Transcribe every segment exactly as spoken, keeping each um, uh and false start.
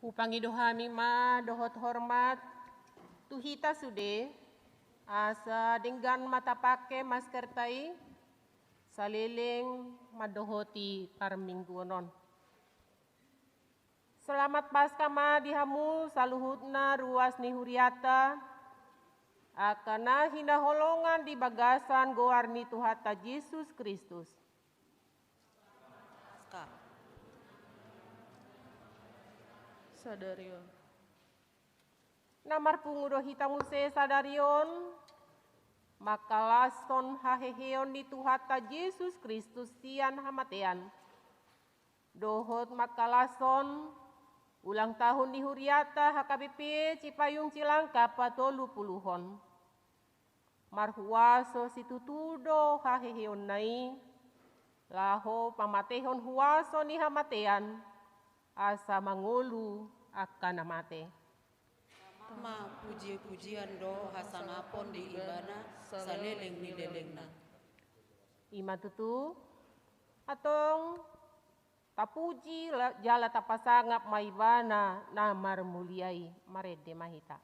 Hupangido hami ma dohot hormat tu hita sude, asa denggan ma tapake maskerta i saleleng mandohoti parmingguon on. Selamat Paskah ma di hamu saluhutna ruas ni huriata, angka na hinaholongan di bagasan goar ni Tuhanta Jesus Kristus. Sadari on. Na marpungu do hita muse sadari on, mangkalashon haheheon ni Tuhanta Jesus Kristus sian hamatean. Dohot mangkalashon ulang tahun ni huriata H K B P Cipayung Cilangkap patolu puluhon. Marhuaso situtu do haheheonna i, laho pamatehon huaso ni hamatean, asa mangolu angka na mate. Ma puji-pujian dohot hasangapon di Ibana saleleng ni lelengna. I ma tutu, antong tapuji la-, jala tapasangap ma Ibana na marmulia i, marende ma hita.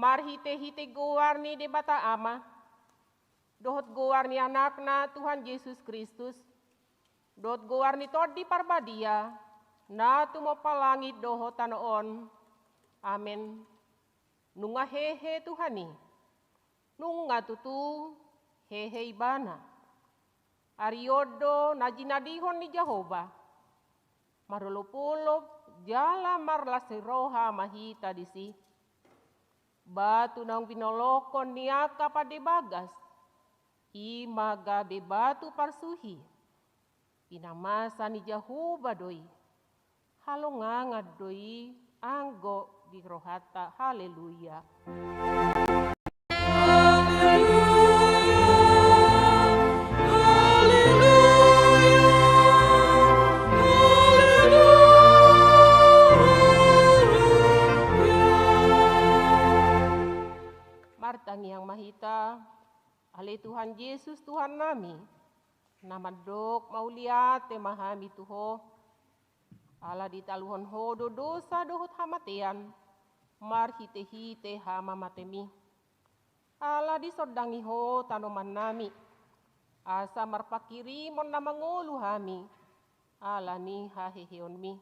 Marhite-hite goar ni Debata Ama, dohot goar ni Anakna Tuhan Jesus Kristus, dohot goar ni Tondi Parbadia, na tumompa langit dohot tano on. Amen. Nunga hehe Tuhan i. Nunga tutu hehe Ibana. Ari on do na jinadihon ni Jahowa. Marolop-olop jala marlas ni roha ma hita disi. Batu naung binolongkon ni angka pande bagas, i ma gabe batu parsuhi. Pinamasa ni Jahowa do i. Halongangan do i anggo di rohanta. Haleluya. Martangiang ma hita. Ale Tuhan Jesus, Tuhannami, na mandok mauliate ma hami tu Ho, Ala ditaluhon Ho do dosa dohot hamatean, marhite-hite hamamatem i. Ala disondangi Ho tanomannami, asa marpanghirimon na mangolu hami, ala ni haheheonmi.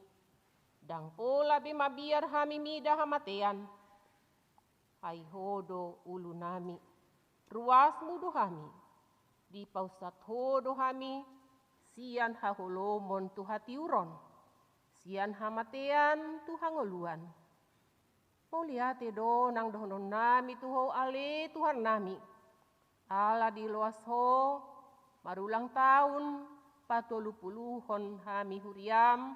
Ndang pola be mabiar hami mida hamatean, ai Ho do ulunami. Ruasmu do hami, dipaunsat Ho do hami, sian haholomon tu hatiuron, sian hamatean tu hangoluan. Mauliate do nang dohononnami tu Ho ale Tuhannami, ala diloas Ho marulang taon patolupuluhon hami huriam,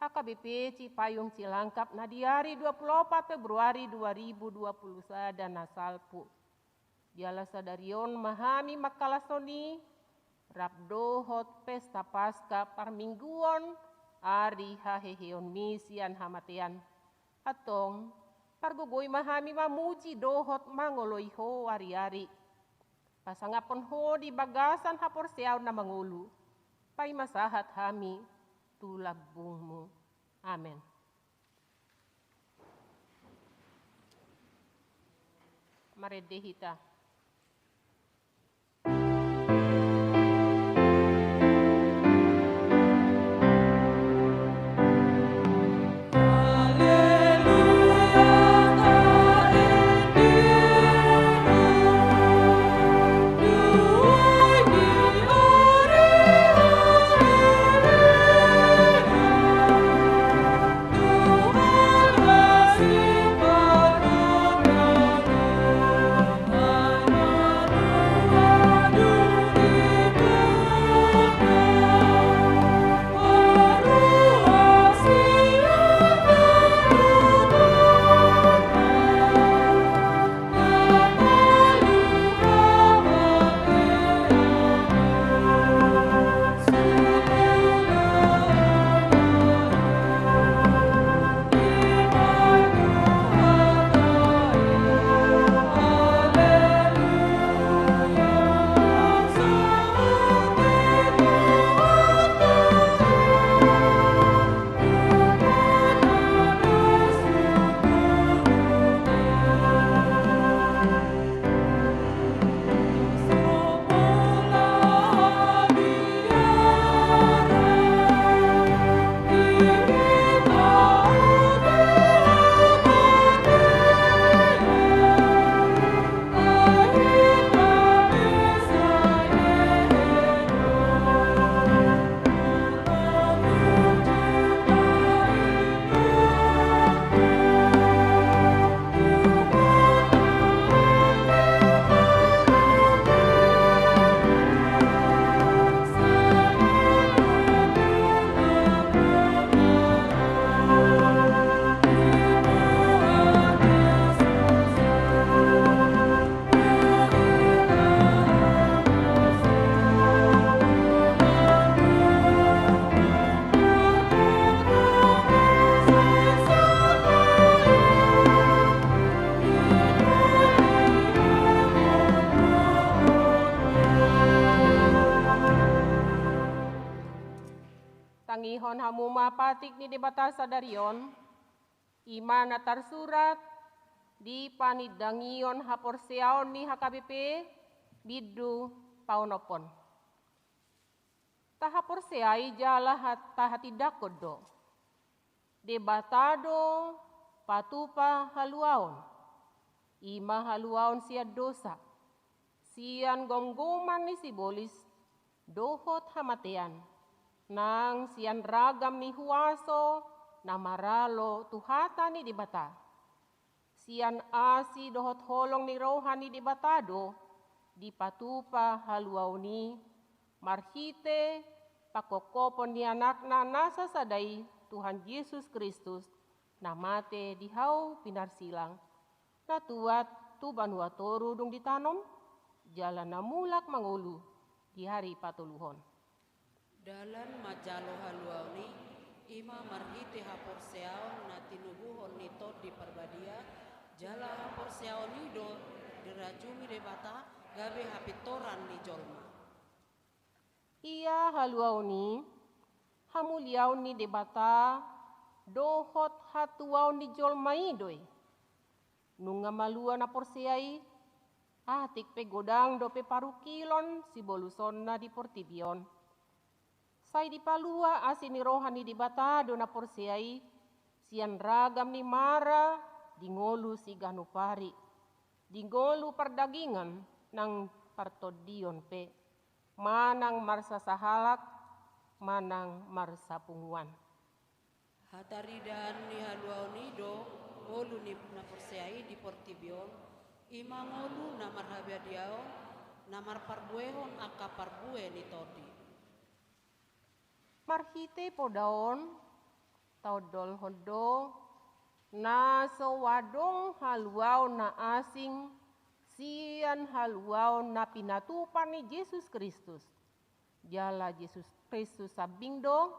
H K B P Cipayung Cilangkap na di ari dua puluh opat Februari dua ribu dua puluh sada na salpu. Jala sadari on ma hami mangkalashon i, rap dohot pesta Paska parmingguon ari haheheonmi sian hamatean. Antong, pargogoi ma hami mamuji dohot mangoloi Ho ari-ari. Pasangaphon Ho di bagasan haporseaon na mangolu, paima sahat hami tu lambungmu. Amen. Marende hita. Tangihon hamu ma patik ni Debata sadari on. I ma na tarsurat di panindangion haporseaon ni H K B P bindu paonomhon. Tahaporseai jala ha-, tahatindangkon do. Debata do patupa haluaon. I ma haluaon sian dosa, sian gomgoman ni sibolis, dohot hamatean, nang sian ragam ni huaso na maralo tu hata ni Debata. Sian asi dohot holong ni roha ni Debata do dipatupa haluaon i, marhite pangkophopon ni Anakna na sasada i, Tuhan Jesus Kristus, na mate di hau pinarsilang, na tuat tu banua toru dung ditanom, jala na mulak mangolu di ari patoluhon. Dalan manjalo haluaon i, i ma marhite haporseaon na tinubuhon ni Tondi Parbadia, jala haporseaon i do dirajumi Debata gabe hapintoran ni jolma. Ia haluaon i, hamuliaon ni Debata Dohot hatuaon ni jolma i do i. Nunga malua na porsea i, atik pe godang dope parungkilon sibolusonna di portibi on. Sai dipalua asi ni roha ni Debata do na porsea i, sian ragam ni mara di ngolu siganup ari, di ngolu pardagingan nang partondion pe, manang marsasahalak, manang marsapunguan. Hataridaan ni haluaon i do ngolu ni na porsea i di portibi on, i ma ngolu na marhabadiaon, na marparbuehon angka parbue ni tondi. Marhite poda on, taondolhon do, na so adong haluaon na asing, sian haluaon na pinatupa ni Jesus Kristus. Jala Jesus Kristus sambing do,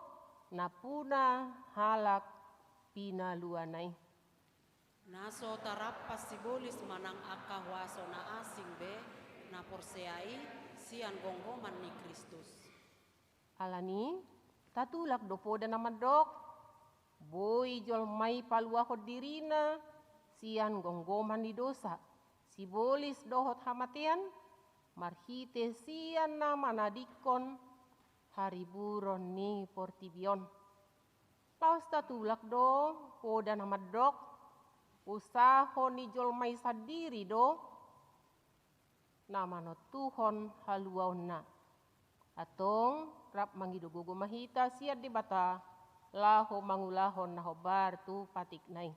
na puna halak pinaluana i. Na so tarampas sibolis manang angka huaso na asing be, na porsea i sian gomgoman ni Kristus. Alani, tatulak do poda na mandok, boi jolma i paluahon dirina, sian gomgoman ni dosa, sibolis dohot hamatean, marhite sian na manadingkon hariburon ni portibi on. Laos tatulak do, poda na mandok, usaho ni jolma i sandiri do, na manontuhon haluaonna. Antong, rap mangido gogo ma hita sian Debata, laho mangulahon na hombar tu patikna i.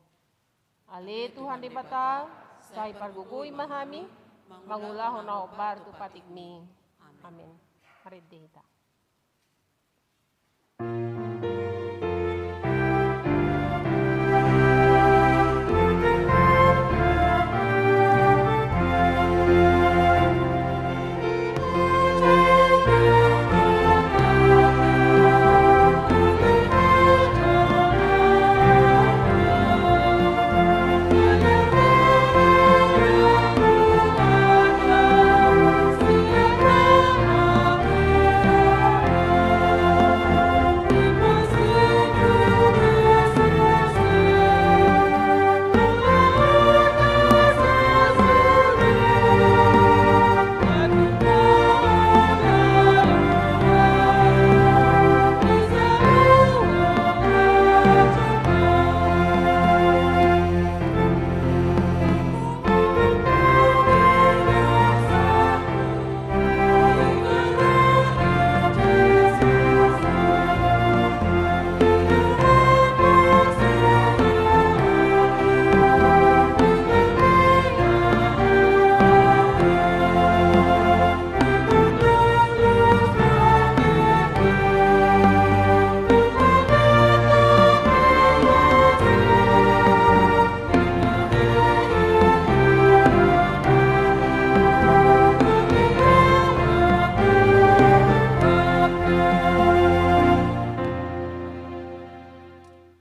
Ale Tuhan Debata, sai pargogoi ma hami, mangulahon na hombar tu patikmi. Amen. Marende hita.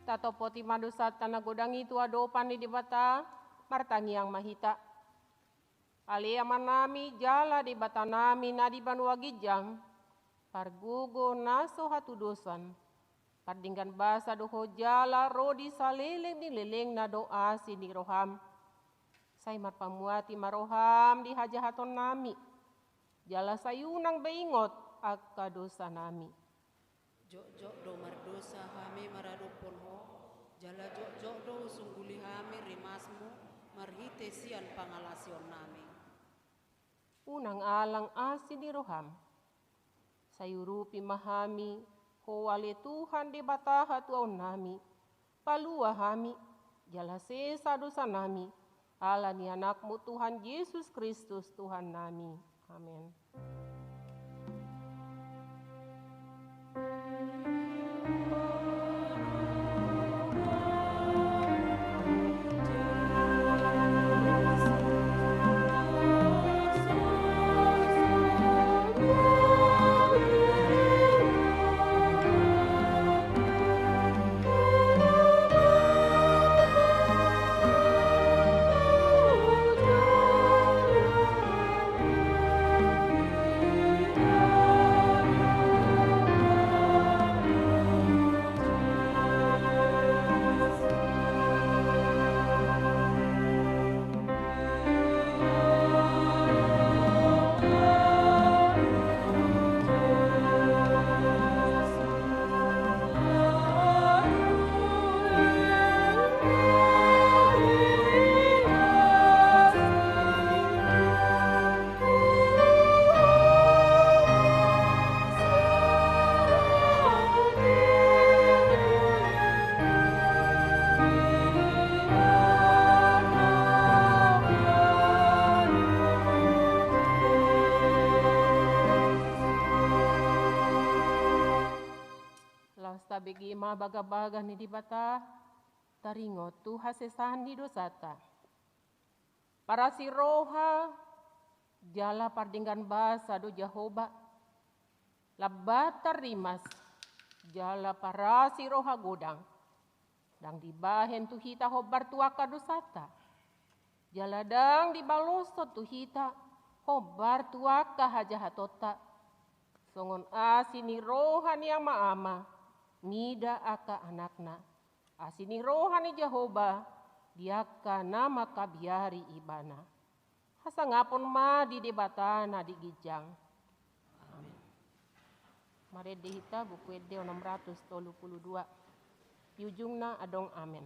Tatompoti ma dosanta na godang i tu adopan ni Debata, martangiang ma hita. Ale Amanami jala Debatanami na di banua ginjang, pargogo na so hatudosan, pardenggan basa do Ho jala ro di saleleng ni lelengna do asi ni roham. Sai marpamuati ma roham di hajahatonnami, jala sai unang be ingot angka dosanami. Jotjot do mardosa hami maradophon Ho, jala jotjot do husungguli hami rimasmu marhite sian pangalasionnami. Unang alang asi ni roham. Sai urupi ma hami, Ho ale Tuhan Debata hatuaonnami, palua hami, jala sesa dosanami, ala ni Anakmu Tuhan Jesus Kristus Tuhannami. Amen. Bege ma bagabaga ni Debata, taringot tu hasesaan ni dosanta. Parasi roha jala pardenggan basa do Jahowa, lambat tarrimas jala parasi roha godang. Ndang dibahen tu hita hombar tu angka dosanta, jala ndang dibaloshon tu hita hombar tu angka hajahatonta. Songon asi ni roha ni ama-ama mida angka anakna, asi ni roha ni Jahowa di angka na mangkabiari ibana. Hasangapon ma di Debata na di ginjang. Amen. Marende hita Buku Ende onom ratus tolu pulu dua. Di ujungna adong amen.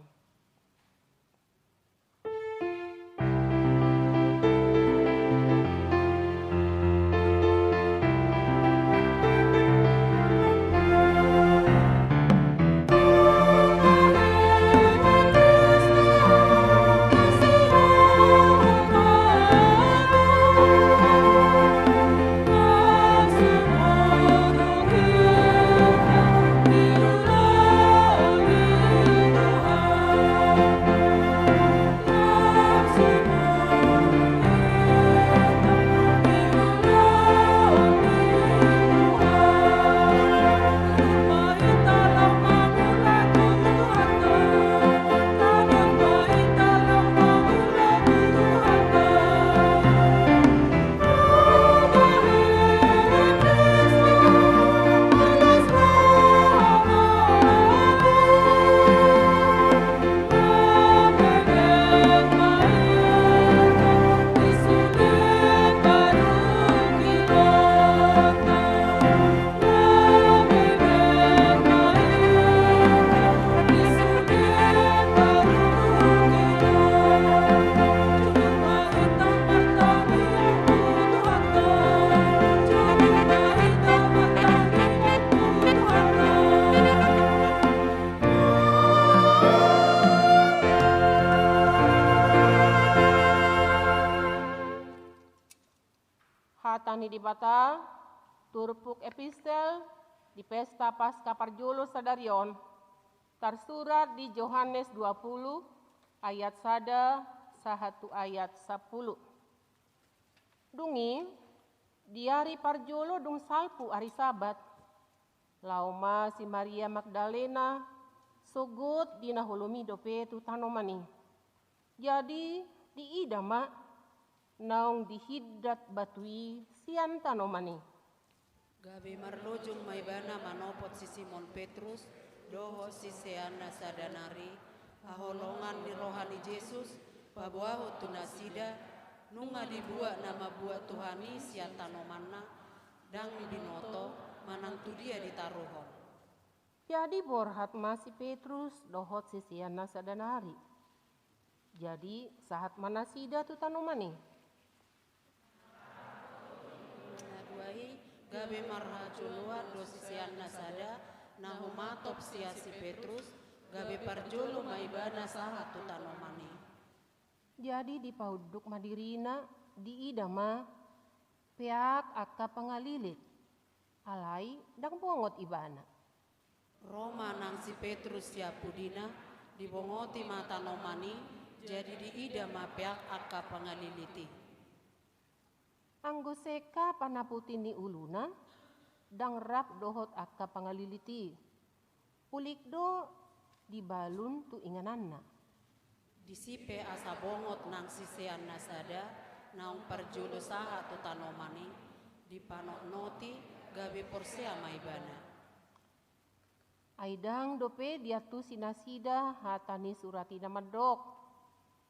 Hata ni Debata, turpuk epistel di pesta Paska parjolo sadari on, tarsurat di Johannes dua pulu ayat sada sahat tu ayat sampulu. Dung i, di ari parjolo dung salpu ari Sabat, laho ma si Maria Magdalena, sogot di na holom i dope tu tanoman i. Jadi diida ma naung dihindat batu i sian tanoman i. Gabe marlojong ma ibana manopot si Simon Petrus dohot siseanna sada nari, haholongan ni roha ni Jesus paboahon tu nasida, nunga dibuat na mambuat Tuhan i sian tanomanna, ndang binoto manang tu dia ditaruhon. Jadi borhat ma si Petrus dohot siseanna sada nari. Jadi sahat ma nasida tu tanoman i. Na dua i, gabe marhajoloan do siseanna sada na humatop sian si Petrus, gabe parjolo ma ibana sahat tu tanoman i. Jadi dipaunduk ma dirina, diida ma peak angka pangalilit, alai ndang bongot ibana. Ro ma nang si Petrus sian pudina, dibongoti ma tanoman i, jadi diida ma peak angka pangalilit i. Anggo sengka panaputi ni uluna, ndang rap dohot angka pangalilit i. Pulik do dibalun tu ingananna. Disi pe asa bongot nang siseanna sada, naung parjolo sahat tu tanoman i, dipanotnoti, gabe porsea ma ibana. Ai ndang dope diantusi nasida hata ni surat i na mandok,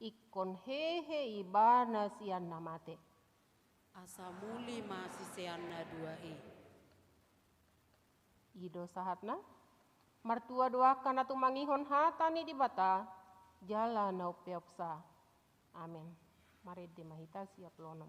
ingkon hehe ibana sian na mate. Asa muli ma siseanna dua i. I do sahatna. Martua do angka na tumangihon hata ni Debata jala na umpeopsa. Amen. Marende ma hita siap lonom.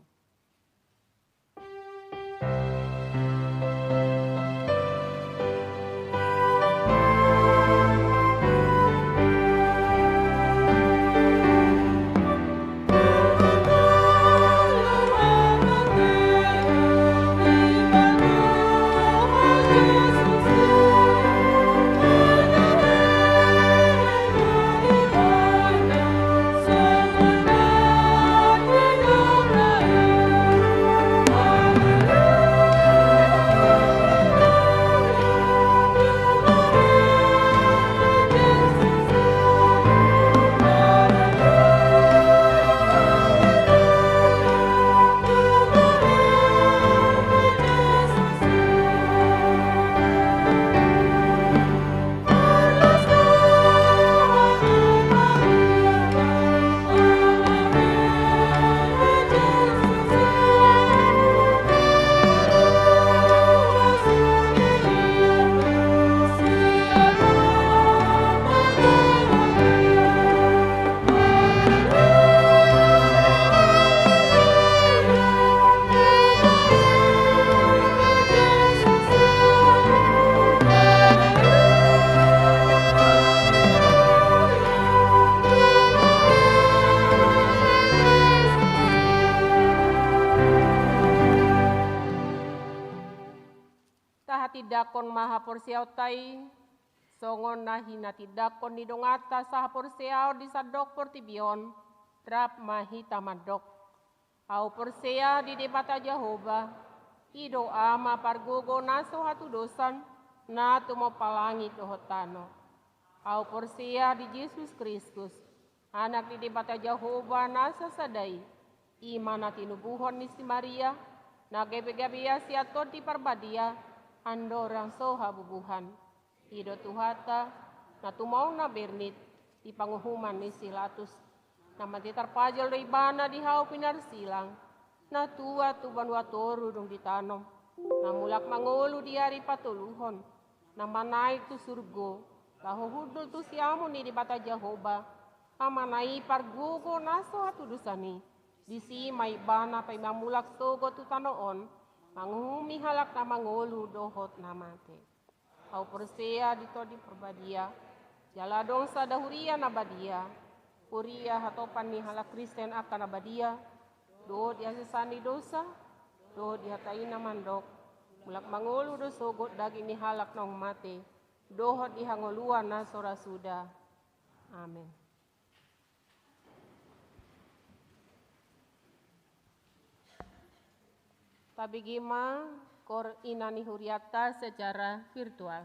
Tindangkon ma haporseaonta i, songon na hinatindangkon ni donganta sahaporseaon di sandok portibi on, rap ma hita mandok. Ahu porsea di Debata Jahowa, i do Ama pargogo na so hatudosan, na tumompa langit dohot tano. Ahu porsea di Jesus Kristus, Anak ni Debata Jahowa na sasada i, i ma na tinubuhon ni si Maria, na gabe-gabean sian Tondi Parbadia, andorang so habubuhan. I do Tuhanta, na tumaon na bernit, di panguhuman ni si Pilatus. Na mate tarpajal do ibana di hau pinarsilang. Na tuat tu banua toru dung ditanom. Na mulak mangolu di ari patoluhon. Na manaek tu surgo. Laho hundul tu siamun ni Debata Jahowa. Amana i pargogo na so hatudosan i. Disi ma ibana paima mulak sogot tu tano on. Manguhumi halak na mangolu dohot na mate. Ahu porsea di Tondi Parbadia, jala adong sada huria na badia, huria hatopan ni halak Kristen angka na badia, dohot di hasesaan ni dosa, dohot di hata i na mandok, mulak mangolu do sogot daging ni halak naung mate, dohot di hangoluan na so ra suda. Amen. Tabege ma koor ina ni hurianta secara virtual.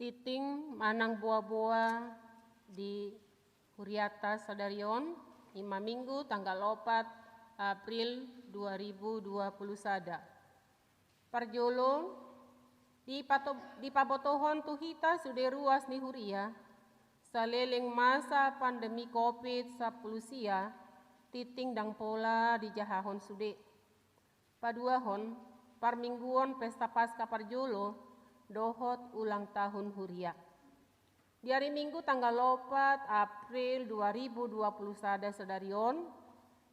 Tingting manang boa-boa di huriata sadari on, ima Minggu tanggal opat April dua ribu dua puluh sada. Parjolo, dipato-, dipabotohon tu hita sude ruas ni huria, saleleng masa pandemi covid sampulu sia, tingting ndang pola dijahahon sude. Paduahon, parmingguon pesta Paska parjolo dohot ulang tahun huria. Di ari Minggu tanggal opat April dua ribu dua puluh sada sadari on,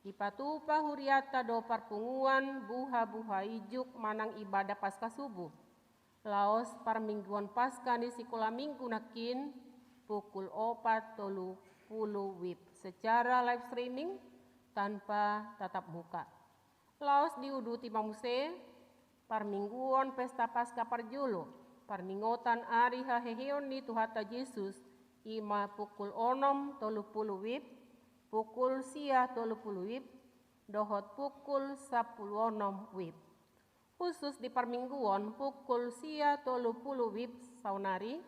dipatupa huriata do parpunguan buha-buha ijuk manang ibadah Paska subuh. Laos parmingguon Paska ni sikola Minggu nangkin pukul opat tolu pulu wib secara live streaming tanpa tatap muka. Laos diuduti ma muse, parmingguon pesta Paska parjolo, parningotan ari haheheon ni Tuhanta Jesus, ima pukul onom tolu pulu wib, pukul sia tolu pulu wib, dohot pukul sampulu onom wib. Khusus di parmingguon pukul sia tolu pulu wib saonari,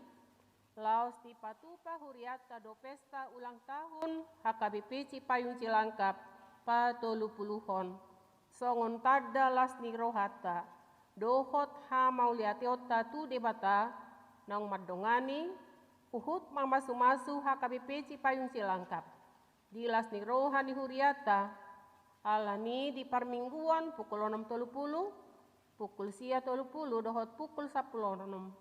laos dipatupa huriata do pesta ulang tahun H K B P Cipayung Cilangkap patolupuluhon. Songon tanda las ni rohanta dohot hamauliateonta tu Debata, naung mandongani, huhut mamasu-masu H K B P Cipayung Cilangkap di las ni roha ni huriata, alani di parmingguon pukul onom tolu pulu, pukul sia tolu pulu dohot pukul sampulu onom,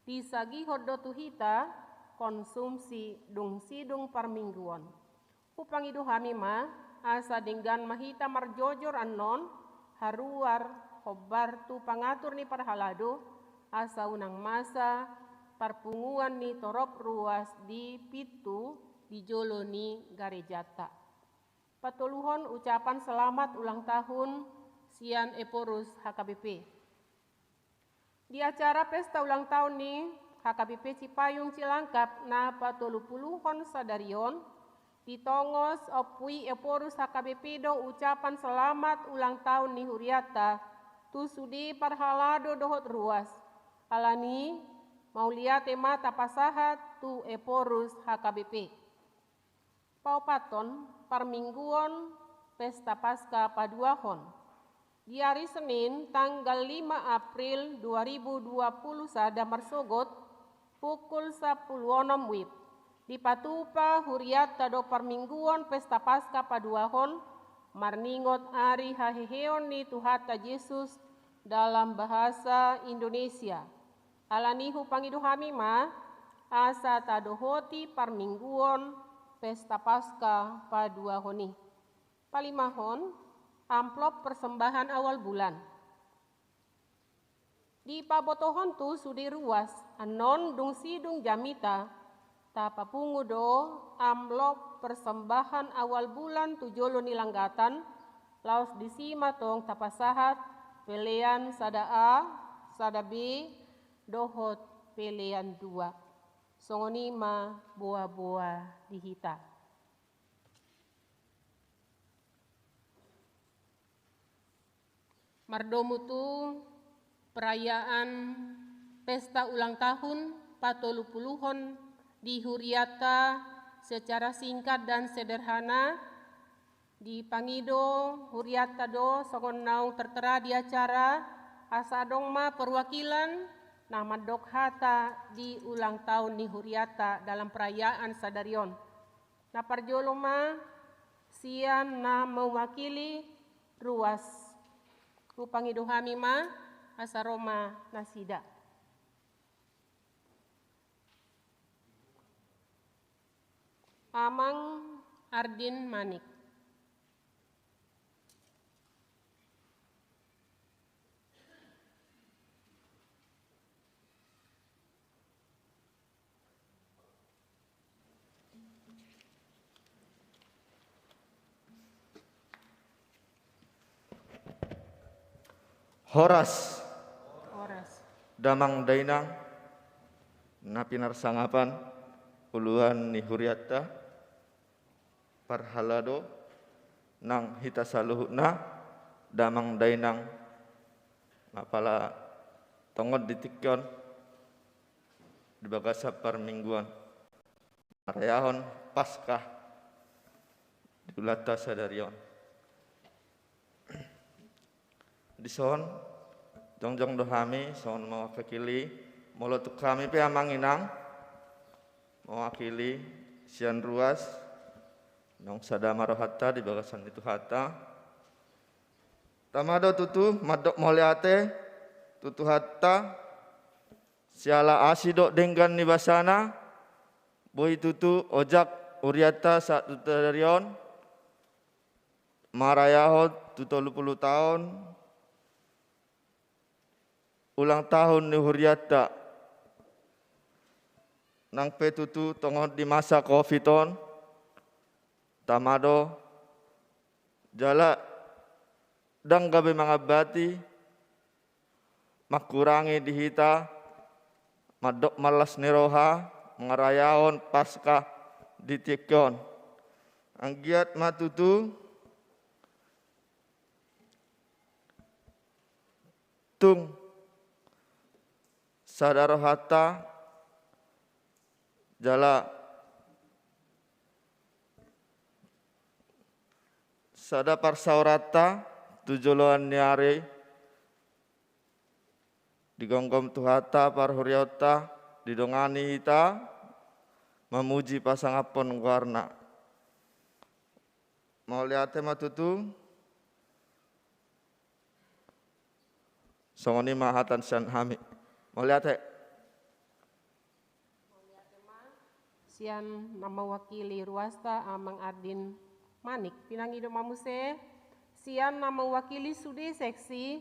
disagihon do tu hita konsumsi dung sidung parmingguon. Hupangido hami ma, asa denggan ma hita marjojor annon, haruar, hombar tu pangatur ni parhalado, asa unang masa parpunguan ni torop ruas di pintu di jolo ni garejanta. Patoluhon ucapan selamat ulang tahun sian Ephorus H K B P. Di acara pesta ulang tahun ni H K B P Cipayung Cilangkap na patolupuluhon sadari on, ditongos Ompu i Ephorus H K B P do ucapan selamat ulang tahun ni hurianta tu sude parhalado dohot ruas. Alani, mauliate ma tapasahat tu Ephorus H K B P. Paopathon, parmingguon pesta Paska paduahon. Di ari Senin tanggal lima April dua ribu dua puluh sada marsogot pukul sampulu onom wib, dipatupa hurianta do parmingguon pesta Paska paduahon, marningot ari haheheon ni Tuhanta Jesus dalam bahasa Indonesia. Alani hupangido hami ma, asa tadohoti parmingguon pesta Paska paduahon i. Palimahon, amplop persembahan awal bulan. Dipabotohon tu sude ruas, annon dung sidung jamita, tapapungu do amplop persembahan awal bulan tu jolo ni langgatan, laos disi ma tong tapasahat pelean sada A, sada B, dohot pelean dua. Songon i ma boa-boa di hita. Mardomu tu perayaan pesta ulang tahun patolupuluhon di hurianta secara singkat dan sederhana, dipangido hurianta do songon naung tertera di acara, asa adong ma perwakilan na mandok hata di ulang tahun ni hurianta dalam perayaan sadari on. Na parjolo ma sian na mewakili ruas. Hupangido hami ma, asa ro ma nasida. Amang Ardin Manik. Horas. Horas. Damang dainang na pinarsangapan, uluan ni hurianta, parhalado, nang hita saluhutna, damang dainang, apala tongon di tingki on. di bagasan parmingguan marayahon Paskah di ulaonta sadari on. Dison jongjong do hami songon mewakili, molo tung hami pe amang inang mewakili sian ruas, naung sada ma rohanta di bagasan ni Tuhanta. Tama do tutu mandok mauliate tu Tuhanta, siala asi dohot denggan ni basana, boi tutu ojak hurianta sahat tu sadari on, marayahon tu tolu pulu taon ulang tahun ni hurianta. Nang pe tutu tongon di masa covid on, tama do, jala ndang gabe mangambati, mangkurangi di hita mandok marlas ni roha mangarayahon Paskah di tingki on. Anggiat ma tutu tung sada rohanta jala sada parsaoranta tu joloan ni ari, digomgom Tuhanta parhuriaonta, didongani hita mamuji pasangaphon goarna. Mauliate ma tutu. Songon i ma hata sian hami. Mauliate. Sian na mewakili ruasta Amang Ardin Manik, pinangido ma muse sian na mewakili sude seksi,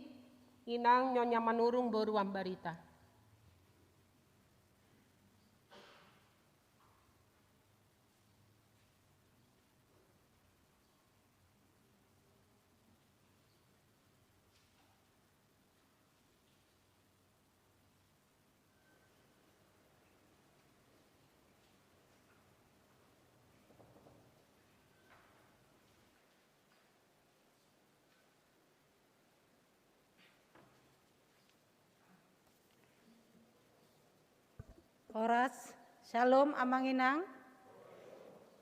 Inang Nyonya Manurung boru Ambarita. Horas, Shalom Amang Inang.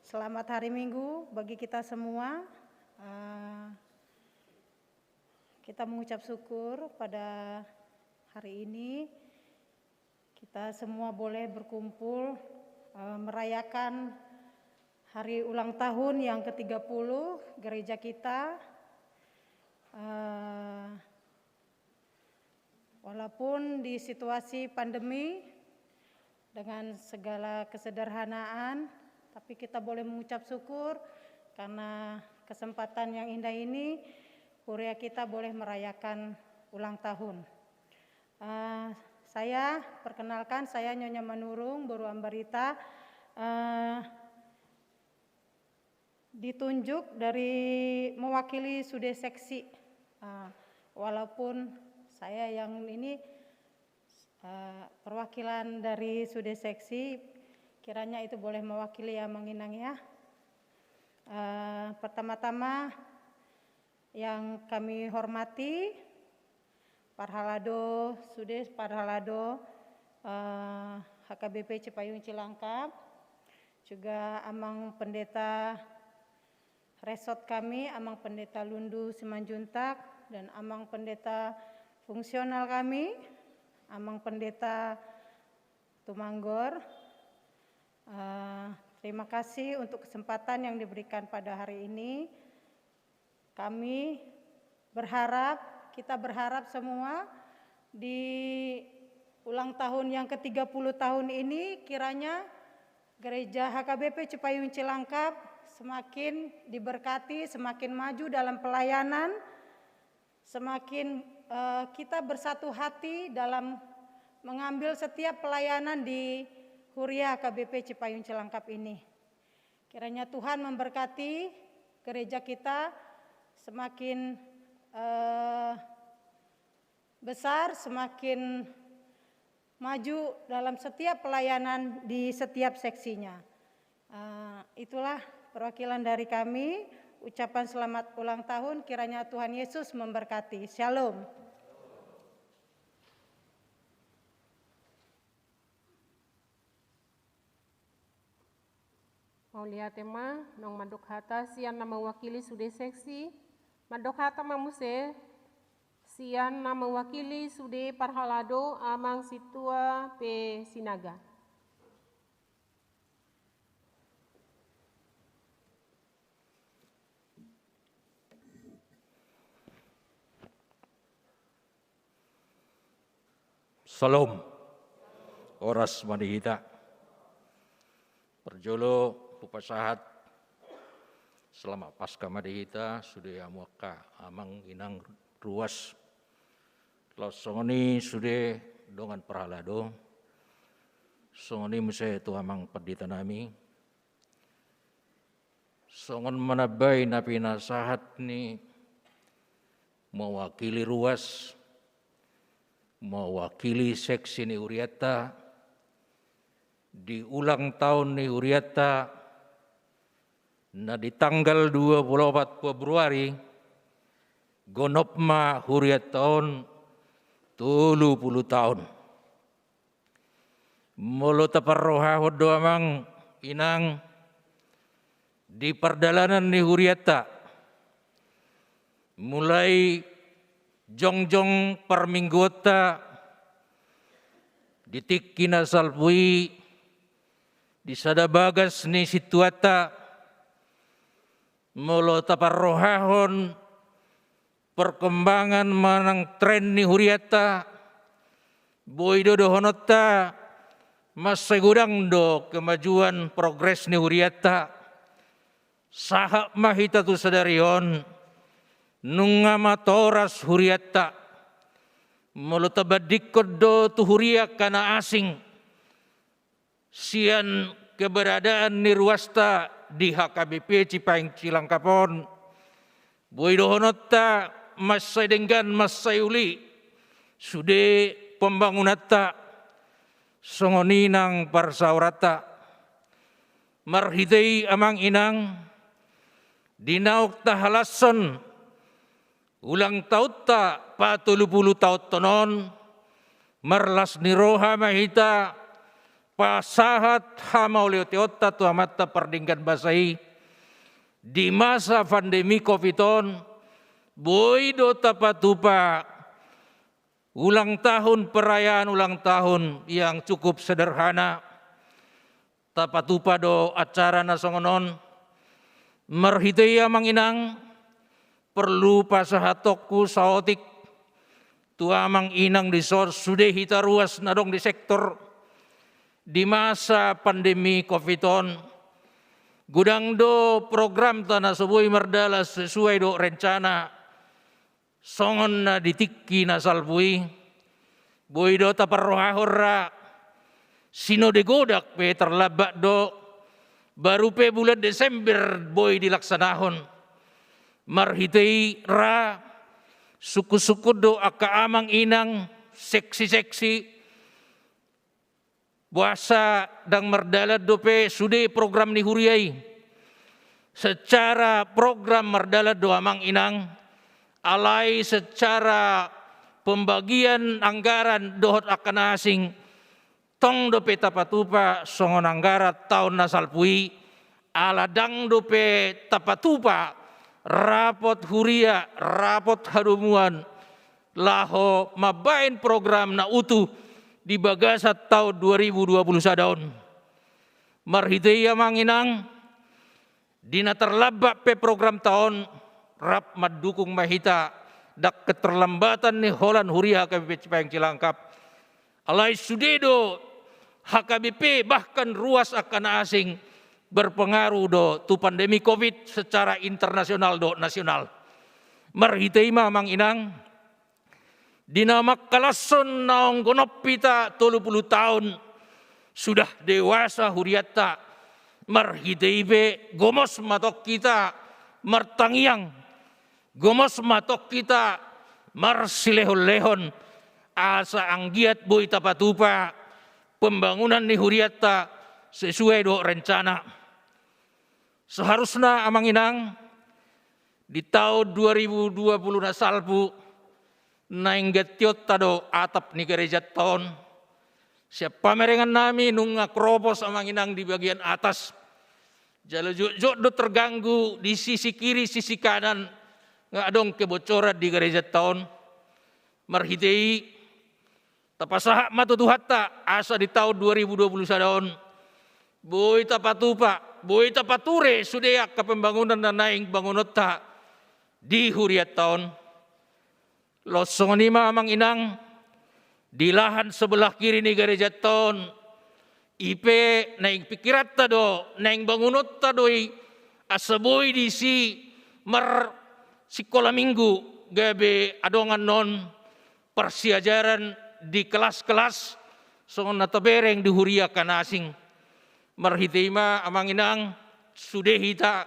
Selamat hari Minggu bagi kita semua. Eh, kita mengucap syukur pada hari ini kita semua boleh berkumpul, eh, merayakan hari ulang tahun yang ketiga puluh gereja kita. Eh, Walaupun di situasi pandemi, dengan segala kesederhanaan, tapi kita boleh mengucap syukur karena kesempatan yang indah ini, huria kita boleh merayakan ulang tahun. Eh, saya, perkenalkan, saya Nyonya Manurung, boru Ambarita. Eh, ditunjuk dari mewakili sude seksi. Ah, walaupun saya yang ini, eh, perwakilan dari sude seksi, kiranya itu boleh mewakili ya, Amang Inang ya. Eh, pertama-tama yang kami hormati, parhalado, sude parhalado, eh, H K B P Cipayung Cilangkap, juga Amang Pendeta resort kami, Amang Pendeta Lundu Simanjuntak, dan Amang Pendeta fungsional kami, Amang Pendeta Tumanggor. Eh, terima kasih untuk kesempatan yang diberikan pada hari ini. Kami berharap, kita berharap semua di ulang tahun yang ketiga puluh tahun ini, kiranya Gereja H K B P Cipayung Cilangkap semakin diberkati, semakin maju dalam pelayanan, semakin, eh, kita bersatu hati dalam mengambil setiap pelayanan di Huria H K B P Cipayung Cilangkap ini. Kiranya Tuhan memberkati gereja kita semakin, eh, besar, semakin maju dalam setiap pelayanan di setiap seksinya. Eh, itulah perwakilan dari kami. Ucapan selamat ulang tahun, kiranya Tuhan Yesus memberkati. Shalom. Mauliate ma, naung mandok hata sian na mewakili sude seksi, mandok hata ma muse sian na mewakili sude parhalado, Amang Sintua P. Sinaga. Syalom. Horas ma di hita. Parjolo hupasahat Selamat Paskah ma di hita, sude hamu angka amang inang ruas. Laos songon i sude dongan parhalado. Songon i muse tu amang pandita nami. Songon manambai na pinasahat ni mewakili ruas, mewakili seksi ni hurianta, di ulang tahun ni hurianta, na di tanggal dua pulu opat Februari, gonop ma hurianta on tolu pulu taon. Molo taparrohahon do amang inang di pardalanan ni hurianta, mulai jongjong parmingguonta di tingki na salpu i, di sada bagas ni sintuanta, molo taparrohahon perkembangan manang tren ni hurianta, boi do dohononta mansai godang do kemajuan progres ni hurianta. Sahat ma hita tu sadari on, nunga matoras hurianta. Molo tabandingkon do tu huria angka na asing, sian keberadaan ni ruasta di H K B P Cipaeng Cilangkap on, boi dohononta mansai denggan, mansai uli sude pembangunanta, songon i nang parsaoranta. Marhite i amang inang, di naung tahalashon ulang tahunta patolu pulu taon on, marlas ni roha ma hita pasahat hamauliateonta tu Amanta Pardenggan Basa i. Di masa pandemi covid on, boi do tapatupa ulang tahun, perayaan ulang tahun yang cukup sederhana. Tapatupa do acara na songon on. Marhite i amang inang, perlu pasahatonku saotik tu amang inang dison, sude hita ruas na adong di sektor di masa pandemi covid on. Godang do programta na so boi mardalan sesuai dohot rencana. Songon na di tingki na salpu i, boi do taparrohahon ra, sinode godang pe tarlambat do, baru pe bulan Desember boi dilaksanahon. Marhite i ra, sungkunsungkun do angka amang inang, seksi-seksi, boasa ndang mardalan dope sude program ni huria i. Secara program mardalan do amang inang, alai secara pembagian anggaran dohot angka na asing, tong dope tapatupa songon anggaran taon na salpu i, ala ndang dope tapatupa rapot huria, rapot hadomuan, laho mambaen program na utuh di bagasan taon dua ribu dua pulu sada on. Marhite i amang inang, di na tarlambat pe programta on, rap mandukung ma hita, ndang keterlambatan ni holan huria H K B P Cipaeng Cilangkap. Alai sude do H K B P, bahkan ruas angka na asing, berpengaruh do tu pandemi covid secara internasional dohot nasional. Marhite i ma amang inang, di na mangkalashon naung gonop hita tolu pulu taon, sudah dewasa hurianta, marhite i pe gomos ma tong hita martangiang, gomos ma tong hita marsilehonlehon, asa anggiat boi tapatupa pembangunan ni hurianta sesuai dohot rencana. Seharusna amang inang, di taon dua ribu dua pulu na salpu, naeng gantionta do atap ni garejanta on. Sian pamerengan nami nunga kropos amang inang di bagian atas. Jala jotjot do terganggu di sisi kiri, sisi kanan, nga adong kebocoran di garejanta on. Marhite i, tapasahat ma tu Tuhanta, asa di taon dua ribu dua puluh sada on, boi tapatupa, boi tapature sude angka pembangunan na naeng bangunonta di hurianta on. Laos songon i ma amang inang, di lahan sebelah kiri ni garejanta on, i pe naeng pikiranta do, naeng bangunonta do i, asa boi disi marsikola minggu, gabe adong annon parsiajaran di kelas-kelas, songon na tabereng di huria Kanasing. Marhite i ma amang inang, sude hita,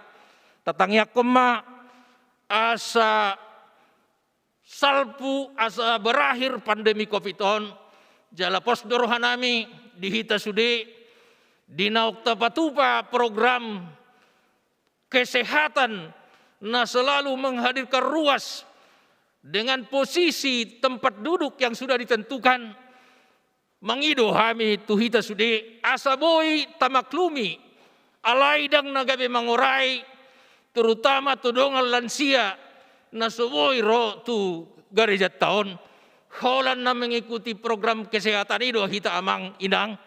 tatangiangkon ma asa salpu, asa berakhir pandemi covid on, jala pos do rohanami di hita sude, di naung tapatupa program kesehatan na selalu menghadirkan ruas dengan posisi tempat duduk yang sudah ditentukan, mangido hami tu hita sude, asa boi tamaklumi, alai ndang na gabe mangorai, terutama tu dongan lansia, na so boi ro tu garejanta on, holan na mengikuti program kesehatan i do hita amang inang.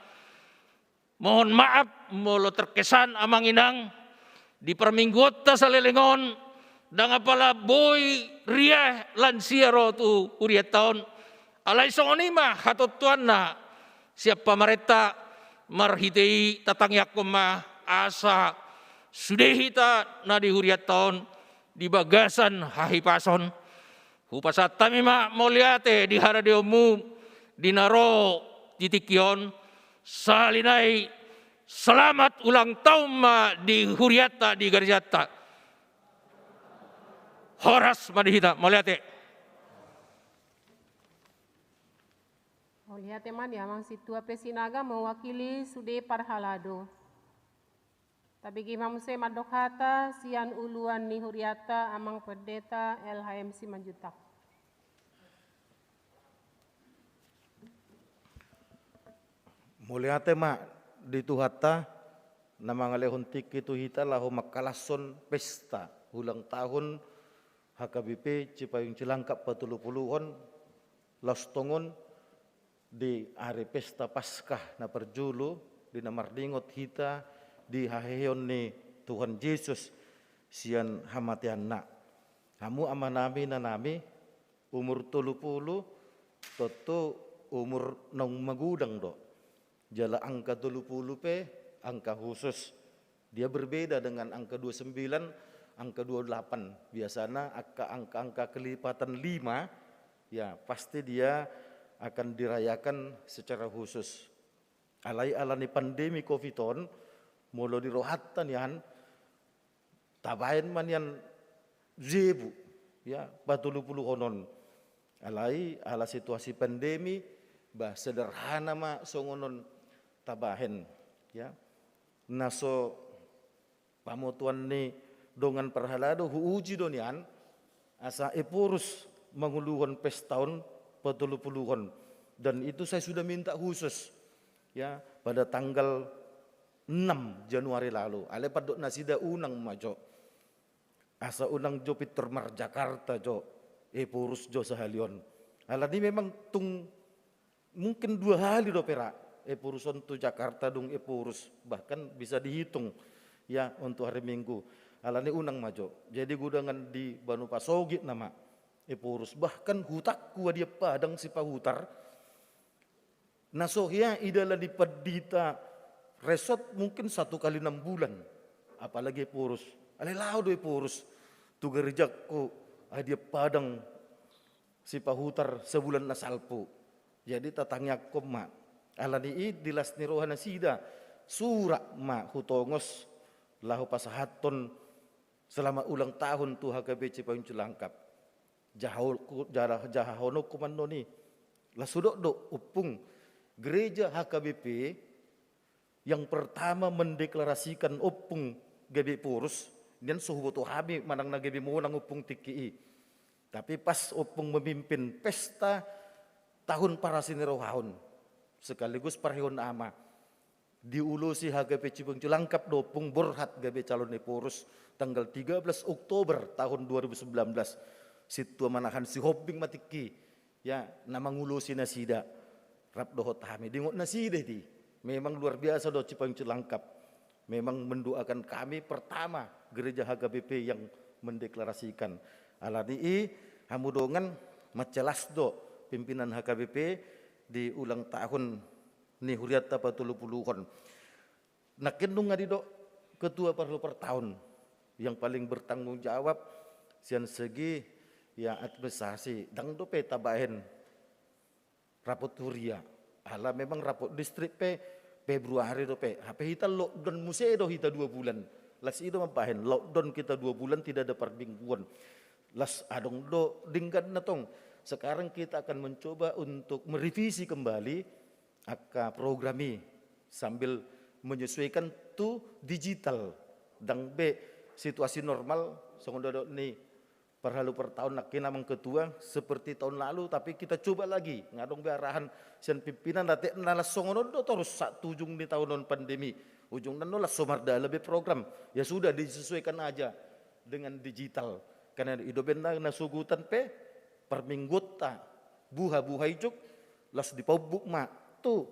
Mohon maaf, molo terkesan amang inang, di parmingguonta saleleng on, ndang apala boi riah lansia ro tu hurianta on. Alai songon i ma hatontuanna sian pamarenta, marhite i tatangiangkon ma asa sude hita na di hurianta on di bagasan hahipason. Hupasahat hami ma mauliate di haradeonmu di na ro di tingki on, sahali nai selamat ulang tahun ma di hurianta di garejanta. Horas ma di hita, mauliate. Mauliate ma di amang sintua pe Sinaga mewakili sude parhalado. Tabege ma muse mandok hata sian uluan ni hurianta amang pendeta L H M Simanjuntak. Mauliate ma di Tuhanta na mangalehon tingki tu hita laho mangkalashon pesta ulang tahun H K B P Cipayung Cilangkap patolupuluhon, laos tongon di ari pesta Paskah na parjolo, di na marningot hita di haheheon ni Tuhan Jesus sian hamateanna. Hamu amanami inanami, umur tolupulu tontu umur naung magodang do. Jala angka tolupulu pe angka khusus. Dia berbeda dengan angka dua sembilan, angka dua delapan. Biasana angka, angka-angka kelipatan lima, ya, pasti dia akan dirayakan secara khusus. Alai ala ni pandemi covid on, molo di rohanta nian, tabaen ma nian zebu, ya, patolupuluhon on. Alai ala situasi pandemi, bah, sederhana ma songon on tabaen, ya. Na so pamotoan ni dongan parhalado, huuji do nian asa Ephorus manguluhon pesta on patolupuluhon. Dan itu saya sudah minta khusus, ya, pada tanggal enam Januari lalu. Alai pandok nasida unang ma jo. Asa unang jo pintor marJakarta jo Ephorus jo sahali on. Alani memang tung mungkin dua hali dope ra Ephorus on tu Jakarta dung Ephorus, bahkan bisa dihitung, ya, untuk hari Minggu. Alani unang ma jo. Jadi godangan di banua pasogit nama Ephorus, bahkan hutangku Adia Padang Sipahutar, na so hea idalan ni pandita resort mungkin satu kali enam bulan, apalagi Ephorus. Alai laho do Ephorus tu garejangku Adia Padang Sipahutar sabulan na salpu. Jadi tatangiangkon ma. Alani i di las ni roha nasida, surak ma hutongos laho pasahathon selamat ulang tahun tu H K B Cipayung Cilangkap. Jaha-, jaha-, jahahononku ma annon i. Las hudok do, ompung, gereja H K B P yang pertama mendeklarasikan ompung gabe Ephorus, nian so huboto hami manang na gabe monang ompung tingki i. Tapi pas ompung memimpin pesta tahun parasi ni roha on, sekaligus parheheon ama. Diulosi H K B P Cipayung Cilangkap do Ompung Borhat gabe calon Ephorus tanggal tiga belas Oktober tahun dua ribu sembilan belas. Sintua manahan Sihombing ma tingki, ya, na mangulosi nasida. Rap dohot hami, diingot nasida i. Memang luar biasa do Cipayung Cilangkap. Memang mendoakan kami pertama gereja H K B P yang mendeklarasikan. Alani i, hamu dongan, mansai las do pimpinan H K B P di ulang tahun ni hurianta patolupuluhon. Nangkin nunga didok ketua parhalapartaon yang paling bertanggung jawab sian segi, ya, administrasi, ndang dope tabahen rapot huria. Ala memang rapot distrik pe Februari dope. Hape hita lockdown muse do hita dua bulan. Las i do mambahen lockdown kita dua bulan, tidak ada parmingguon. Las adong do dengganna tong. Sekarang kita akan mencoba untuk merevisi kembali angka program i sambil menyesuaikan tu digital. Ndang be situasi normal songon didok ni parhalapartaon nangkin, Amang Ketua, seperti tahun lalu, tapi kita coba lagi. Nga adong be arahan sian pimpinan, ate na las songon on do torus sahat tu ujung ni taon on pandemi. Ujungna no las so mardalani be program. Ya sudah, disesuaikan aja dengan digital. Karena i do umbahen na sogot on pe parmingguonta buha-buha i jolo las dipaumbuk ma tu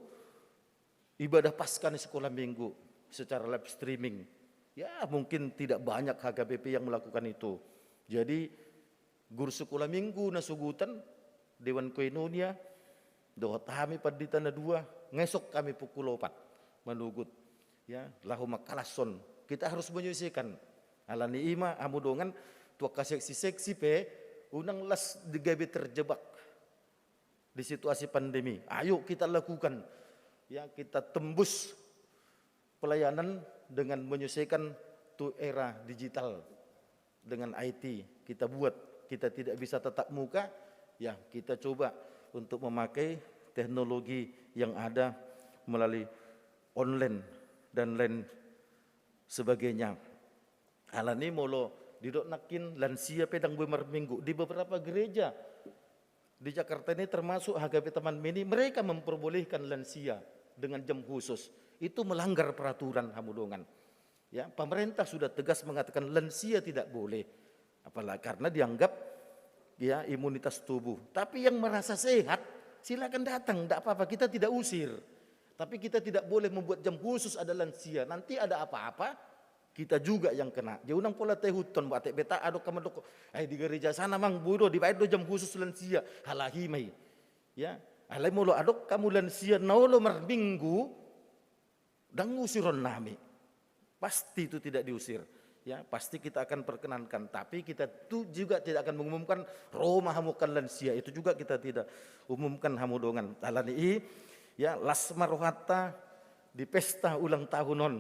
ibadah Paskah ni sekolah minggu secara live streaming. Ya, mungkin tidak banyak H K B P yang melakukan itu. Jadi, guru sekolah minggu na sogot on, Dewan Koinonia, dohot hami pandita na dua, ngesok hami pukul opat manogot. Ya, laho mangkalashon. Kita harus menyesuaikan. Alani i ma, hamu dongan, tu angka seksi-seksi pe, unang las di gabe terjebak di situasi pandemi. Ayo kita lakukan, ya, kita tembus pelayanan dengan menyesuaikan tu era digital, dengan I T kita buat. Kita tidak bisa tatap muka, ya, kita coba untuk memakai teknologi yang ada melalui online dan lain sebagainya. Alani molo didok nangkin lansia pe ndang boi marminggu. Di beberapa gereja di Jakarta ini, termasuk H K B P Taman Mini, mereka memperbolehkan lansia dengan jam khusus. Itu melanggar peraturan, hamu dongan. Ya, pemerintah sudah tegas mengatakan lansia tidak boleh. Apalagi karena dianggap, ya, imunitas tubuh. Tapi yang merasa sehat, silakan datang, nggak apa-apa, kita tidak usir. Tapi kita tidak boleh membuat jam khusus ada lansia. Nanti ada apa-apa, kita juga yang kena. Jadi unang pola tahuthon, ate beta adong hamu mandok, "Ai, di gereja sana, Mang, boi do, dibaen do jam khusus lansia." Halahi ma i. Ya, alai molo adong hamu lansia na olo marminggu, ndang usiron nami. Pasti itu tidak diusir. Ya, pasti kita akan perkenankan. Tapi kita tu juga tidak akan mengumumkan, "Ro ma hamu angka lansia." Itu juga kita tidak umumkan, hamu dongan. Alani i, ya, las ma rohanta di pesta ulang tahun on.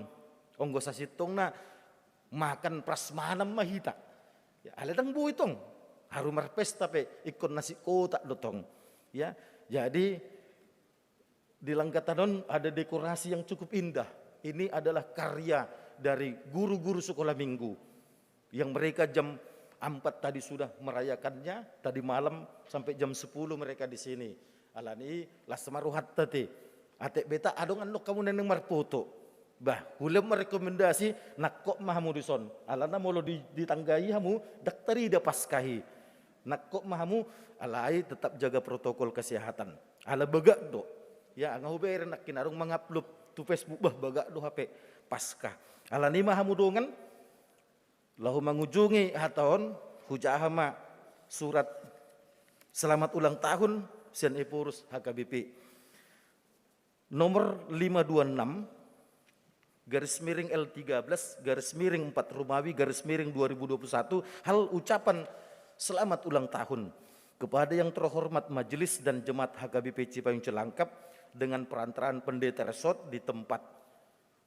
Onggo sasintongna makan prasmanan ma hita. Ya, alai ndang boi tong. Haru marpesta pe ingkon nasi kotak do tong. Ya, jadi di langgatan on ada dekorasi yang cukup indah. Ini adalah karya dari guru-guru sekolah minggu yang mereka jam empat tadi sudah merayakannya, tadi malam sampai jam sepuluh mereka di sini. Alani i, las ma rohanta te. Ate beta adong, andok hamu naeng marpoto. Bah, hulehon ma rekomendasi, nangkok ma hamu dison. Alana molo di, di tangga i hamu, ndang tarida Paskah i. Nangkok ma hamu, alai tetap jaga protokol kesehatan. Ala bagak do. Ya, nga hubereng nangkin adong mangupload tu Facebook, bah, bagak do hape Paskah. Alani i ma, hamu dongan, laho mangujungi hata on, hujaha ma surat selamat ulang tahun sian Ephorus H K B P. Nomor lima dua enam, garis miring L tiga belas, garis miring empat Romawi, garis miring dua ribu dua puluh satu, hal ucapan selamat ulang tahun kepada yang terhormat majelis dan jemaat H K B P Cipayung Cilangkap dengan perantaraan pendeta resort di tempat.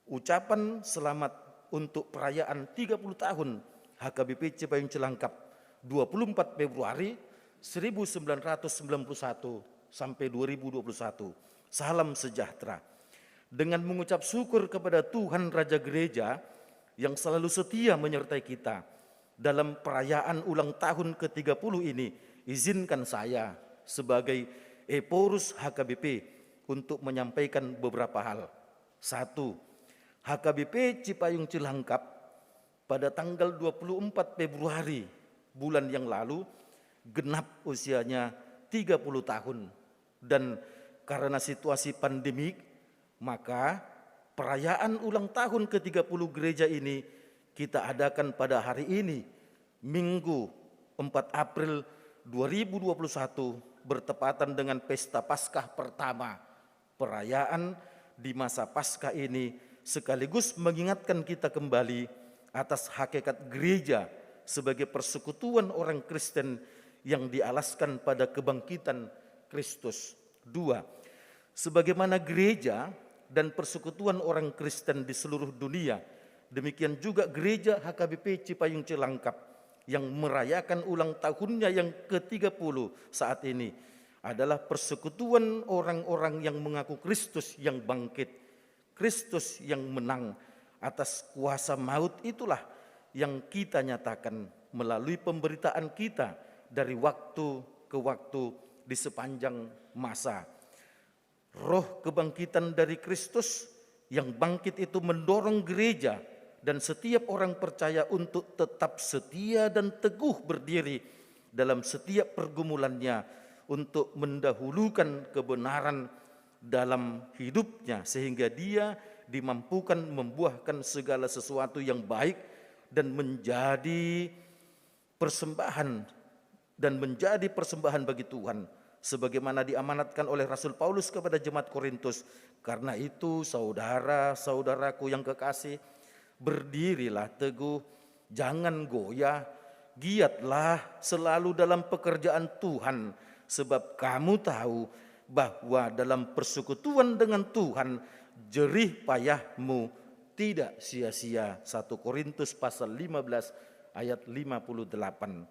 Ucapan selamat untuk perayaan tiga puluh tahun H K B P Cipayung Cilangkap, dua puluh empat Februari seribu sembilan ratus sembilan puluh satu sampai dua ribu dua puluh satu. Salam sejahtera. Dengan mengucap syukur kepada Tuhan Raja Gereja yang selalu setia menyertai kita dalam perayaan ulang tahun ketiga puluh ini, izinkan saya sebagai Ephorus H K B P untuk menyampaikan beberapa hal. Satu, H K B P Cipayung Cilangkap pada tanggal dua puluh empat Februari bulan yang lalu genap usianya tiga puluh tahun. Dan karena situasi pandemik, maka perayaan ulang tahun ketiga puluh gereja ini kita adakan pada hari ini, Minggu empat April dua ribu dua puluh satu, bertepatan dengan Pesta Paskah pertama. Perayaan di masa Paskah ini sekaligus mengingatkan kita kembali atas hakikat gereja sebagai persekutuan orang Kristen yang dialaskan pada kebangkitan Kristus. Dua, sebagaimana gereja dan persekutuan orang Kristen di seluruh dunia, demikian juga gereja H K B P Cipayung Cilangkap yang merayakan ulang tahunnya yang ketiga puluh saat ini adalah persekutuan orang-orang yang mengaku Kristus yang bangkit, Kristus yang menang atas kuasa maut. Itulah yang kita nyatakan melalui pemberitaan kita dari waktu ke waktu di sepanjang masa. Roh kebangkitan dari Kristus yang bangkit itu mendorong gereja dan setiap orang percaya untuk tetap setia dan teguh berdiri dalam setiap pergumulannya, untuk mendahulukan kebenaran dalam hidupnya, sehingga dia dimampukan membuahkan segala sesuatu yang baik dan menjadi persembahan, dan menjadi persembahan bagi Tuhan, sebagaimana diamanatkan oleh Rasul Paulus kepada jemaat Korintus. Karena itu, saudara-saudaraku yang kekasih, berdirilah teguh, jangan goyah, giatlah selalu dalam pekerjaan Tuhan, sebab kamu tahu bahwa dalam persekutuan dengan Tuhan, jerih payahmu tidak sia-sia. Satu Korintus pasal lima belas ayat lima puluh delapan.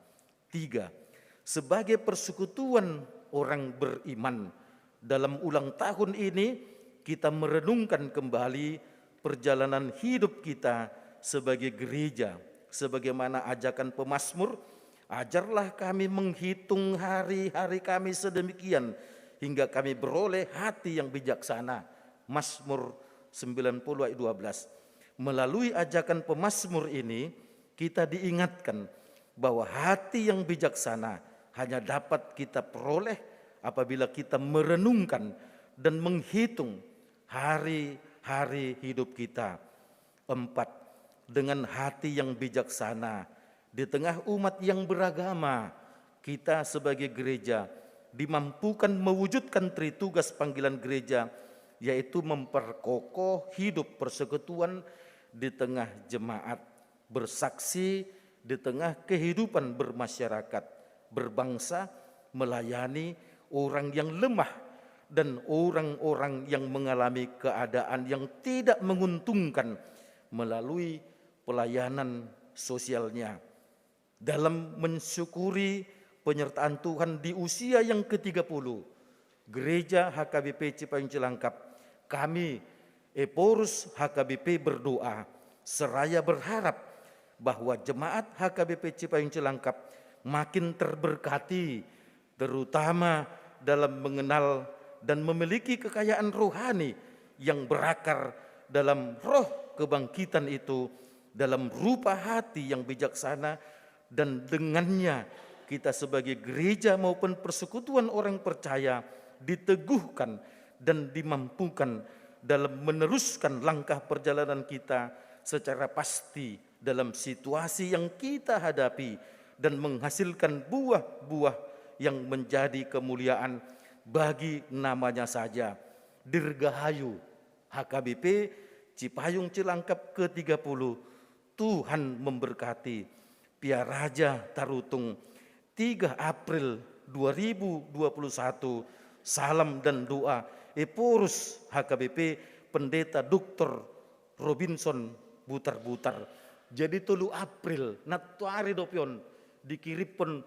Tiga, sebagai persekutuan orang beriman, dalam ulang tahun ini kita merenungkan kembali perjalanan hidup kita sebagai gereja, sebagaimana ajakan pemazmur, "Ajarlah kami menghitung hari-hari kami sedemikian, hingga kami beroleh hati yang bijaksana." Mazmur sembilan puluh ayat dua belas. Melalui ajakan pemazmur ini, kita diingatkan bahwa hati yang bijaksana hanya dapat kita peroleh apabila kita merenungkan dan menghitung hari-hari hidup kita. Empat, dengan hati yang bijaksana, di tengah umat yang beragama, kita sebagai gereja dimampukan mewujudkan tritugas panggilan gereja, yaitu memperkokoh hidup persekutuan di tengah jemaat, bersaksi di tengah kehidupan bermasyarakat, berbangsa, melayani orang yang lemah dan orang-orang yang mengalami keadaan yang tidak menguntungkan melalui pelayanan sosialnya. Dalam mensyukuri penyertaan Tuhan di usia yang ketiga puluh, Gereja H K B P Cipayung Cilangkap, kami, Ephorus H K B P, berdoa seraya berharap bahwa jemaat H K B P Cipayung Cilangkap makin terberkati, terutama dalam mengenal dan memiliki kekayaan rohani yang berakar dalam roh kebangkitan itu, dalam rupa hati yang bijaksana, dan dengannya kita sebagai gereja maupun persekutuan orang percaya diteguhkan dan dimampukan dalam meneruskan langkah perjalanan kita secara pasti dalam situasi yang kita hadapi dan menghasilkan buah-buah yang menjadi kemuliaan bagi namanya saja. Dirgahayu H K B P Cipayung Cilangkap ketiga puluh. Tuhan memberkati. Piaraja Tarutung, tiga April dua ribu dua puluh satu. Salam dan doa, Ephorus H K B P, Pendeta Doktor Robinson Butarbutar. Jadi tolu April, nantoari dope on dikirimhon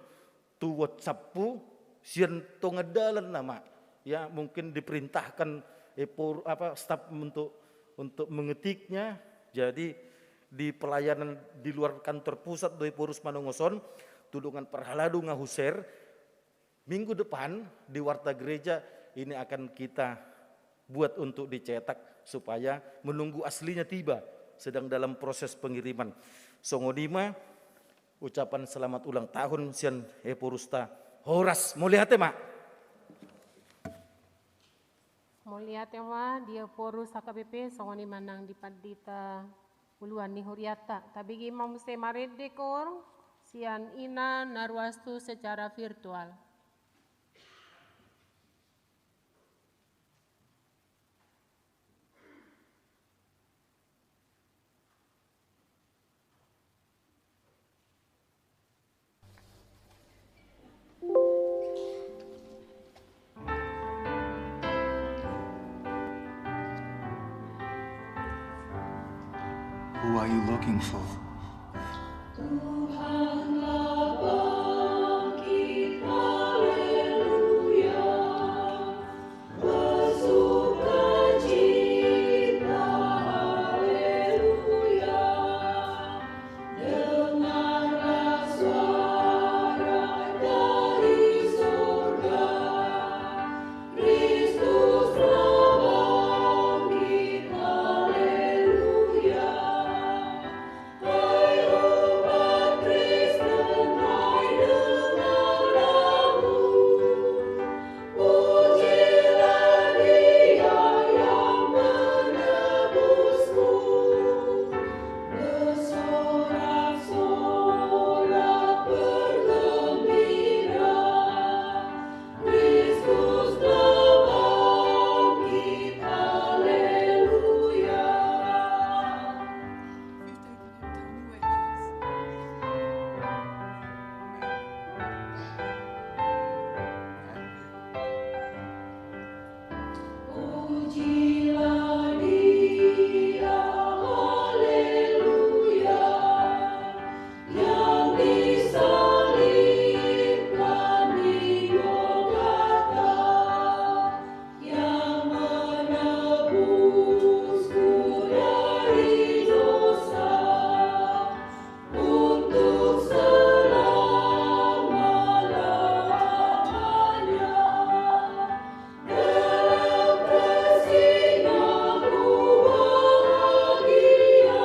tu WhatsAppku, sian tonga dalan nama. Ya, mungkin diperintahkan Ephor-, apa, staf untuk, untuk mengetiknya. Jadi di pelayanan di luar kantor pusat do Ephorus manongoson, tu dongan parhalado nga hushare. Minggu depan di Warta Gereja ini akan kita buat untuk dicetak supaya menunggu aslinya tiba, sedang dalam proses pengiriman. Songon i ma ucapan selamat ulang tahun sian Ephorus ta. Horas, mauliate ma. Mauliate ma di Ephorus H K B P, songon i ma nang di pandita uluan ni hurianta. Tabege ma muse marende koor sian ina na ruas tu secara virtual. Who are you looking for? Tuhanlah bangkit, haleluya. Bersukacita, haleluya. Dengarlah suara dari surga, Kristus telah bangkit, haleluya. Hai umat Kristen, hai dengarlah, pujilah Dia yang menebusmu. Bersorak-sorak, bergembira, Kristus telah bangkit, haleluya. Pujilah Dia, haleluya, yang disalibkan di Golgata, yang menebusku dari dosa, untuk selama-lamanya. Dalam kasih-Nya ku bahagia,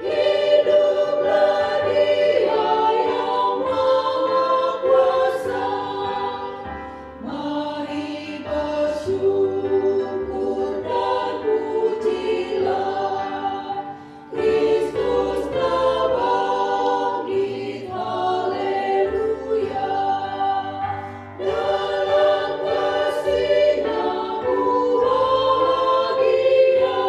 hiduplah Dia yang Maha Kuasa. Mari bersyukur dan pujilah, Kristus telah bangkit, haleluya. Dalam kasih-Nya ku bahagia,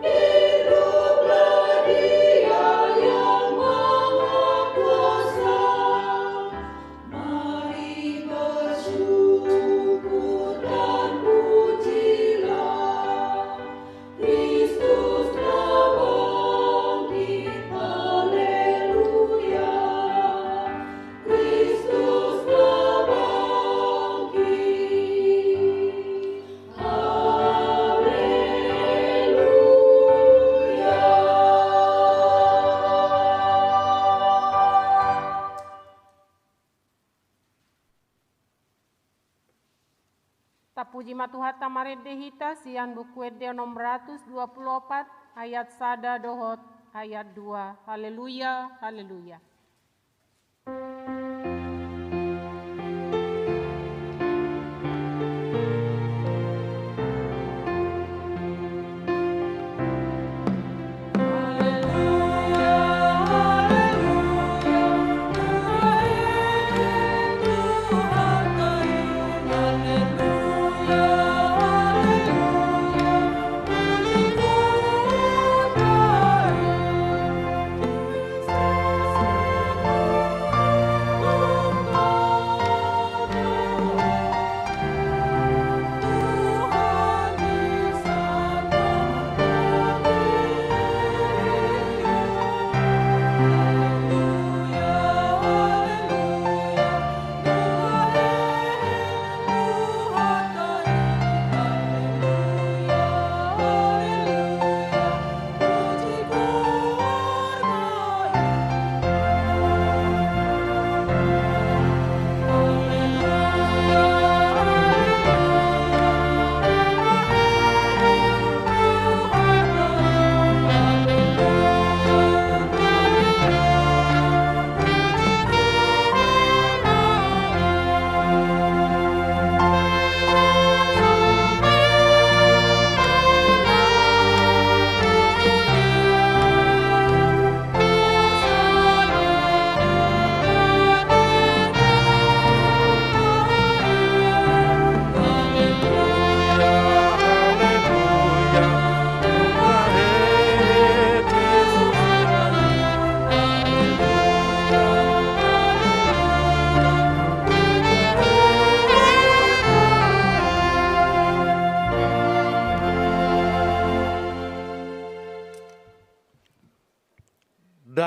hiduplah Dia yang Maha Kuasa. Mari bersyukur dan pujilah, Kristus telah bangkit, haleluya. Kristus telah bangkit, haleluya. Tapuji ma Tuhanta, marende hita sian Buku Ende onom ratus dua pulu opat ayat sada dohot ayat dua. Haleluya, haleluya.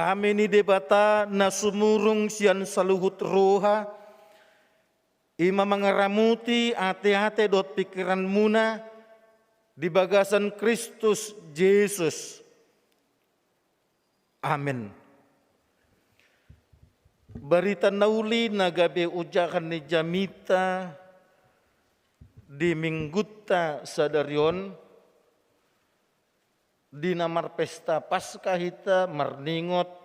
Dame ni Debata na sumurung sian saluhut roha, i ma mangaramoti ateate dohot pingkiranmuna di bagasan Kristus Jesus. Amen. Barita na uli na gabe ojahan ni jamita di Minggunta sadari on, di na marpesta Paska hita marningot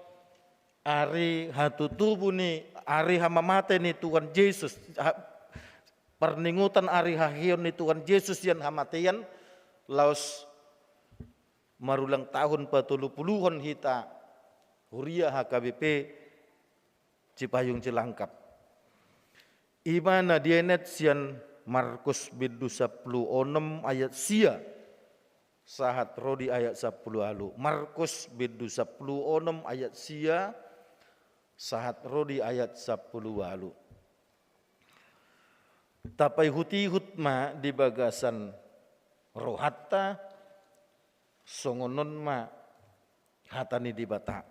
ari hatutubu ni, ari hamamate ni Tuhan Jesus, ha-, parningotan ari haheheon ni Tuhan Jesus sian hamatean, laos marulang tahun patolupuluhon hita huria H K B P Cipayung Cilangkap. I ma na dienet sian Markus bindu sampulu onom ayat sia sahat ro di ayat sampulu ualu. Markus bindu sampulu onom ayat sia sahat ro di ayat sampulu ualu. Tapaihut-ihut ma di bagasan rohanta, songon on ma hata ni Debata.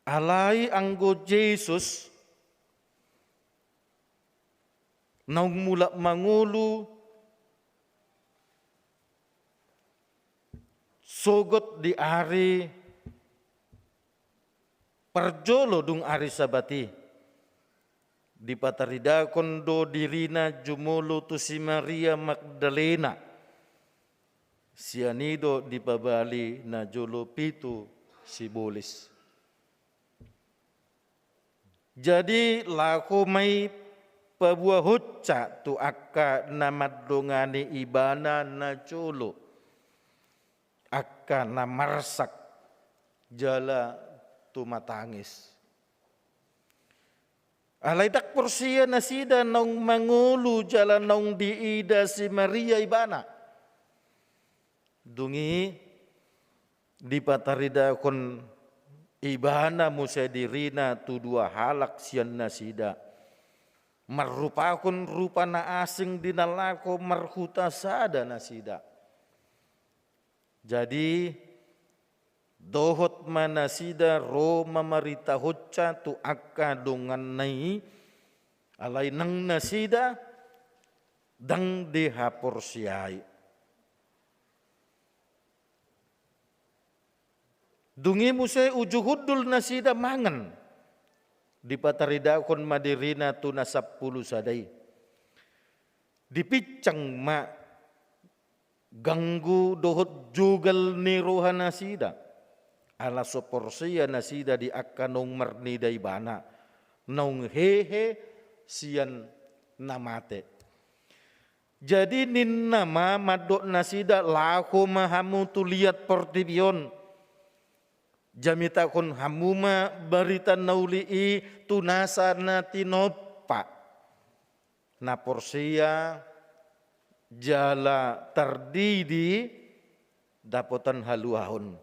Alai anggo Jesus naung mulak mangolu sogot di ari parjolo dung ari Sabat i, dipataridahon do dirina jumolo tu si Maria Magdalena. Sian i do dipabali najolo pitu sibolis. Jadi laho ma i paboahonsa tu angka na mandongani ibana najolo, angka na marsak jala tumatangis. Alai ndang porsea nasida naung mangolu jala naung diida si Maria ibana. Dung i dipataridahon ibana muse dirina tu dua halak sian nasida, marrupahon rupa na asing di na laho marhuta sada nasida. Jadi dohot ma nasida ro mamaritahonsa tu angka donganna i, alai nang nasida ndang dihaporseai. Dung i muse uju hundul nasida mangan, dipataridahon ma dirina tu na sampulu sada i. Dipinsang ma ganggu dohot jogal ni roha nasida, ala so porsea nasida di angka naung marnida ibana, naung hehe sian na mate. Jadi ninna ma mandok nasida, laho ma hamu tu liat portibi on. Jamitahon hamu ma barita na uli i tu nasa na tinompa, na porsea jala tardidi dapotan haluaon.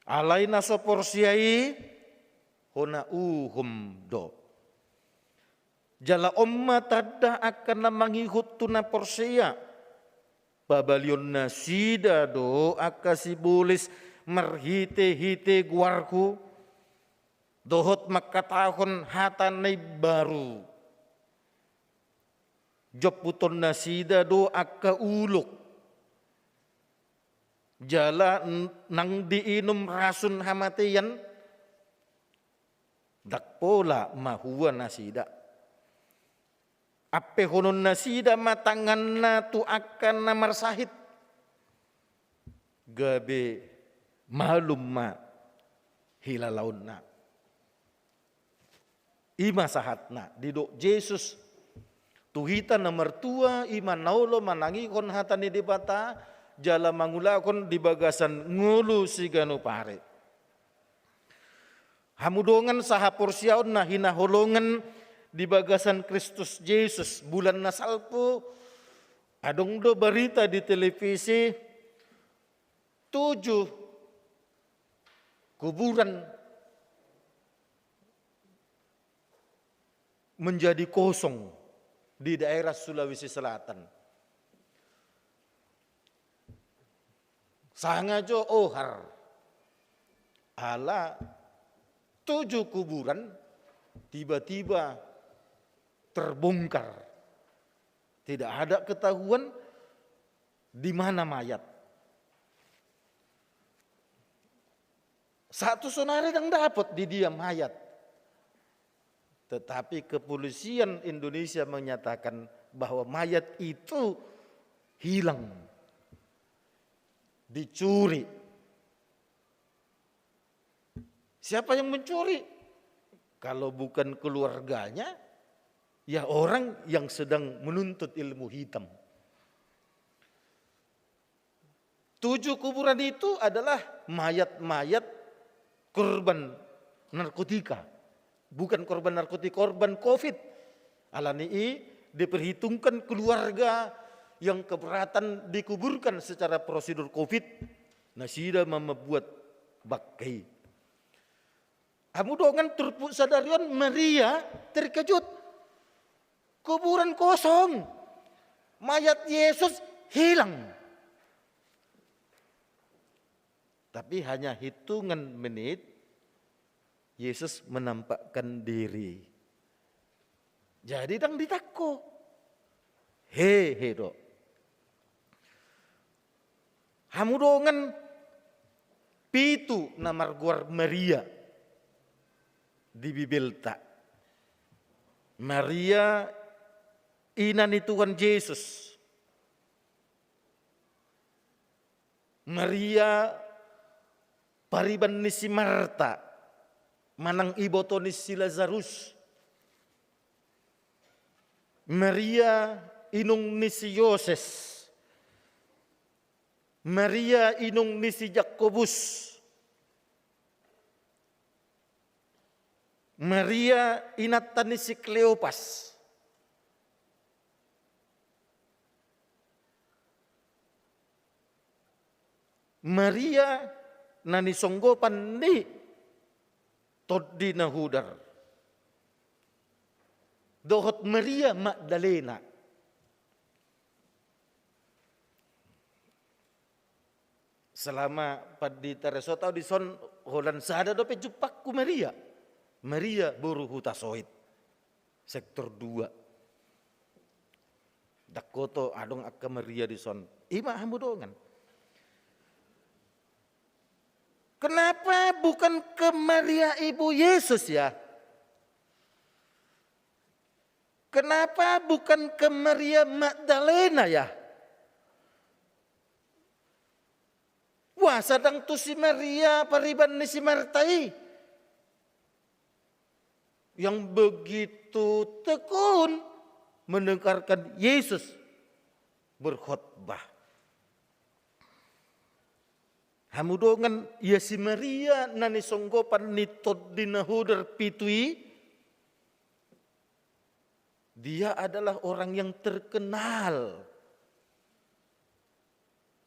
Alai na so porsea i hona uhum do. Jala on ma tanda angka na mangihut tu na porsea. Pabalion nasida do angka sibolis marhite-hite goarhu, dohot mangkatahon hata na imbaru. Jomputon nasida do angka ulok. Jala n-, nang diinum rasun hamatean, ndang pola mahua nasida. Ampehonon nasida ma tanganna tu angka na marsahit, gabe malum ma hilalaonna. I ma sahatna didok Jesus tu hita na martua, i ma na olo manangihon hata ni Debata jala mangulahon di bagasan ngolu siganup ari. Hamu dongan sahaporseaon na hinaholongan di bagasan Kristus Jesus, bulan na salpu adong do barita di televisi, tujuh kuburan menjadi kosong di daerah Sulawesi Selatan. Sanga jo ohar. Ala tujuh kuburan tiba-tiba terbongkar. Tidak ada ketahuan di mana mayat. Sahat tu sonari ndang dapot di dia mayat. Tetapi kepolisian Indonesia menyatakan bahwa mayat itu hilang, dicuri. Siapa yang mencuri? Kalau bukan keluarganya, ya orang yang sedang menuntut ilmu hitam. Tujuh kuburan itu adalah mayat-mayat korban narkotika. Bukan korban narkotika, korban covid. Alani i diperhitungkan keluarga yang keberatan dikuburkan secara prosedur covid, nasida ma membuat bangke i. Hamu dongan, turpuk sadari on Maria terkejut. Kuburan kosong. Mayat Yesus hilang. Tapi hanya hitungan menit, Yesus menampakkan diri. Jadi ndang ditangko. Hehe do. Hamu dongan, pitu na margoar Maria di Bibelta. Maria, ina ni Tuhan Jesus. Maria, pariban ni si Marta, manang iboto ni si Lazarus. Maria, inong ni si Yoses. Maria, inong ni si Jakobus. Maria, inanta ni si Kleopas. Maria, na nisonggopan ni Tondi na Hudar. Dohot Maria Magdalena. Selama pandita resort au dison, holan sada dope jumpangku Maria. Maria boru Hutasoit. Sektor dua. Dakkoto adong angka Maria dison. Ima hamu dongan. Kenapa bukan ke Maria ibu Yesus ya? Kenapa bukan ke Maria Magdalena ya? Boasa ndang tu si Maria pariban ni si Marta i, yang begitu tekun mendengarkan Yesus berkhotbah. Hamu dongan, ia si Maria na nisonggopan ni Tondi na Hudar pitu i, dia adalah orang yang terkenal.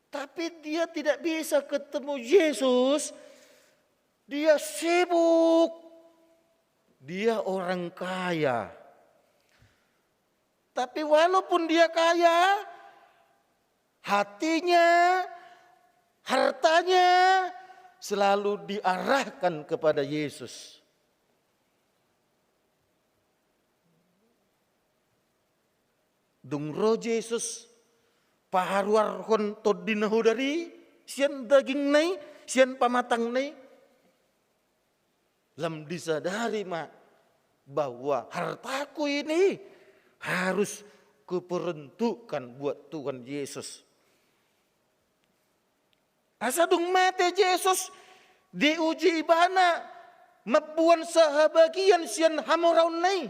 Tapi dia tidak bisa ketemu Yesus. Dia sibuk. Dia orang kaya. Tapi walaupun dia kaya, hatinya, hartanya selalu diarahkan kepada Yesus. Dung ro Jesus paharuarhon Tondi na Hudar i sian dagingna i, sian pamatangna i, lam disadari ma bahwa hartaku ini harus kuperuntukkan buat Tuhan Yesus. Asa dung mate Jesus, diuji ibana mamboan sahabagian sian hamoraonna i.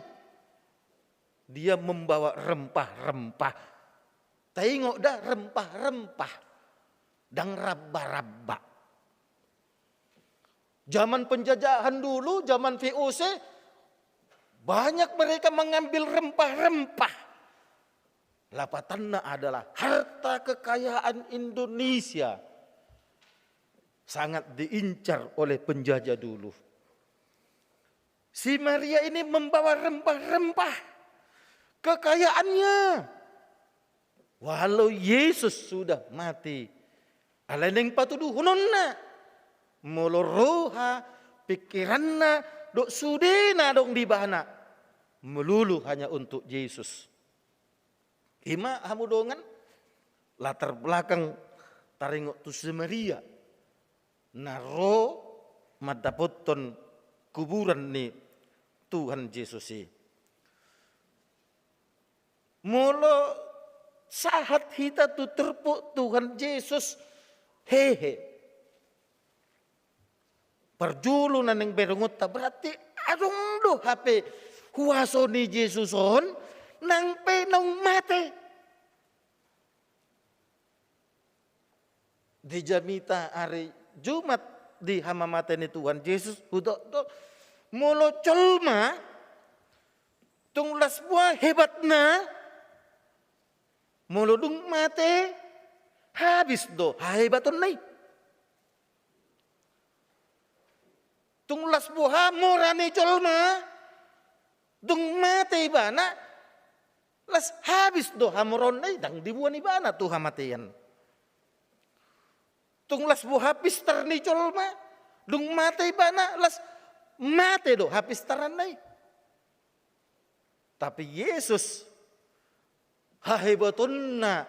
Dia membawa rempah-rempah. Taingot da, rempah-rempah. Ndang ramba-ramba. Zaman penjajahan dulu, zaman V O C, banyak mereka mengambil rempah-rempah. Lapatanna adalah harta kekayaan Indonesia sangat diincar oleh penjajah dulu. Si Maria ini membawa rempah-rempah kekayaannya. Walau Yesus sudah mati, Alai naeng patuduhononna, molo roha, pikiranna, dohot sudena adong di ibana, melulu hanya untuk Jesus. I ma hamu dongan, latar belakang taringot tu si Maria na ro mandapothon kuburan ni Tuhan Jesus i. Molo sahat hita tu turpuk Tuhan Jesus, hehe. Parjolo na naeng berengonta, berarti adong do hape huaso ni Jesus on, nang pe naung mate. Di jamita ari Jumat di hamamate ni Tuhan Jesus, hudok do, molo jolma, tung las boha hebatna, molo dung mate, habis do hahebatonna i. Tung las boha mora ni jolma, dung mate ibana, las habis do hamoraonna i, ndang diboan ibana tu hamatean. Tung las boha pistar ni jolma, dung mate ibana, las mate do hapistaranna i. Tapi Jesus, hahebatonna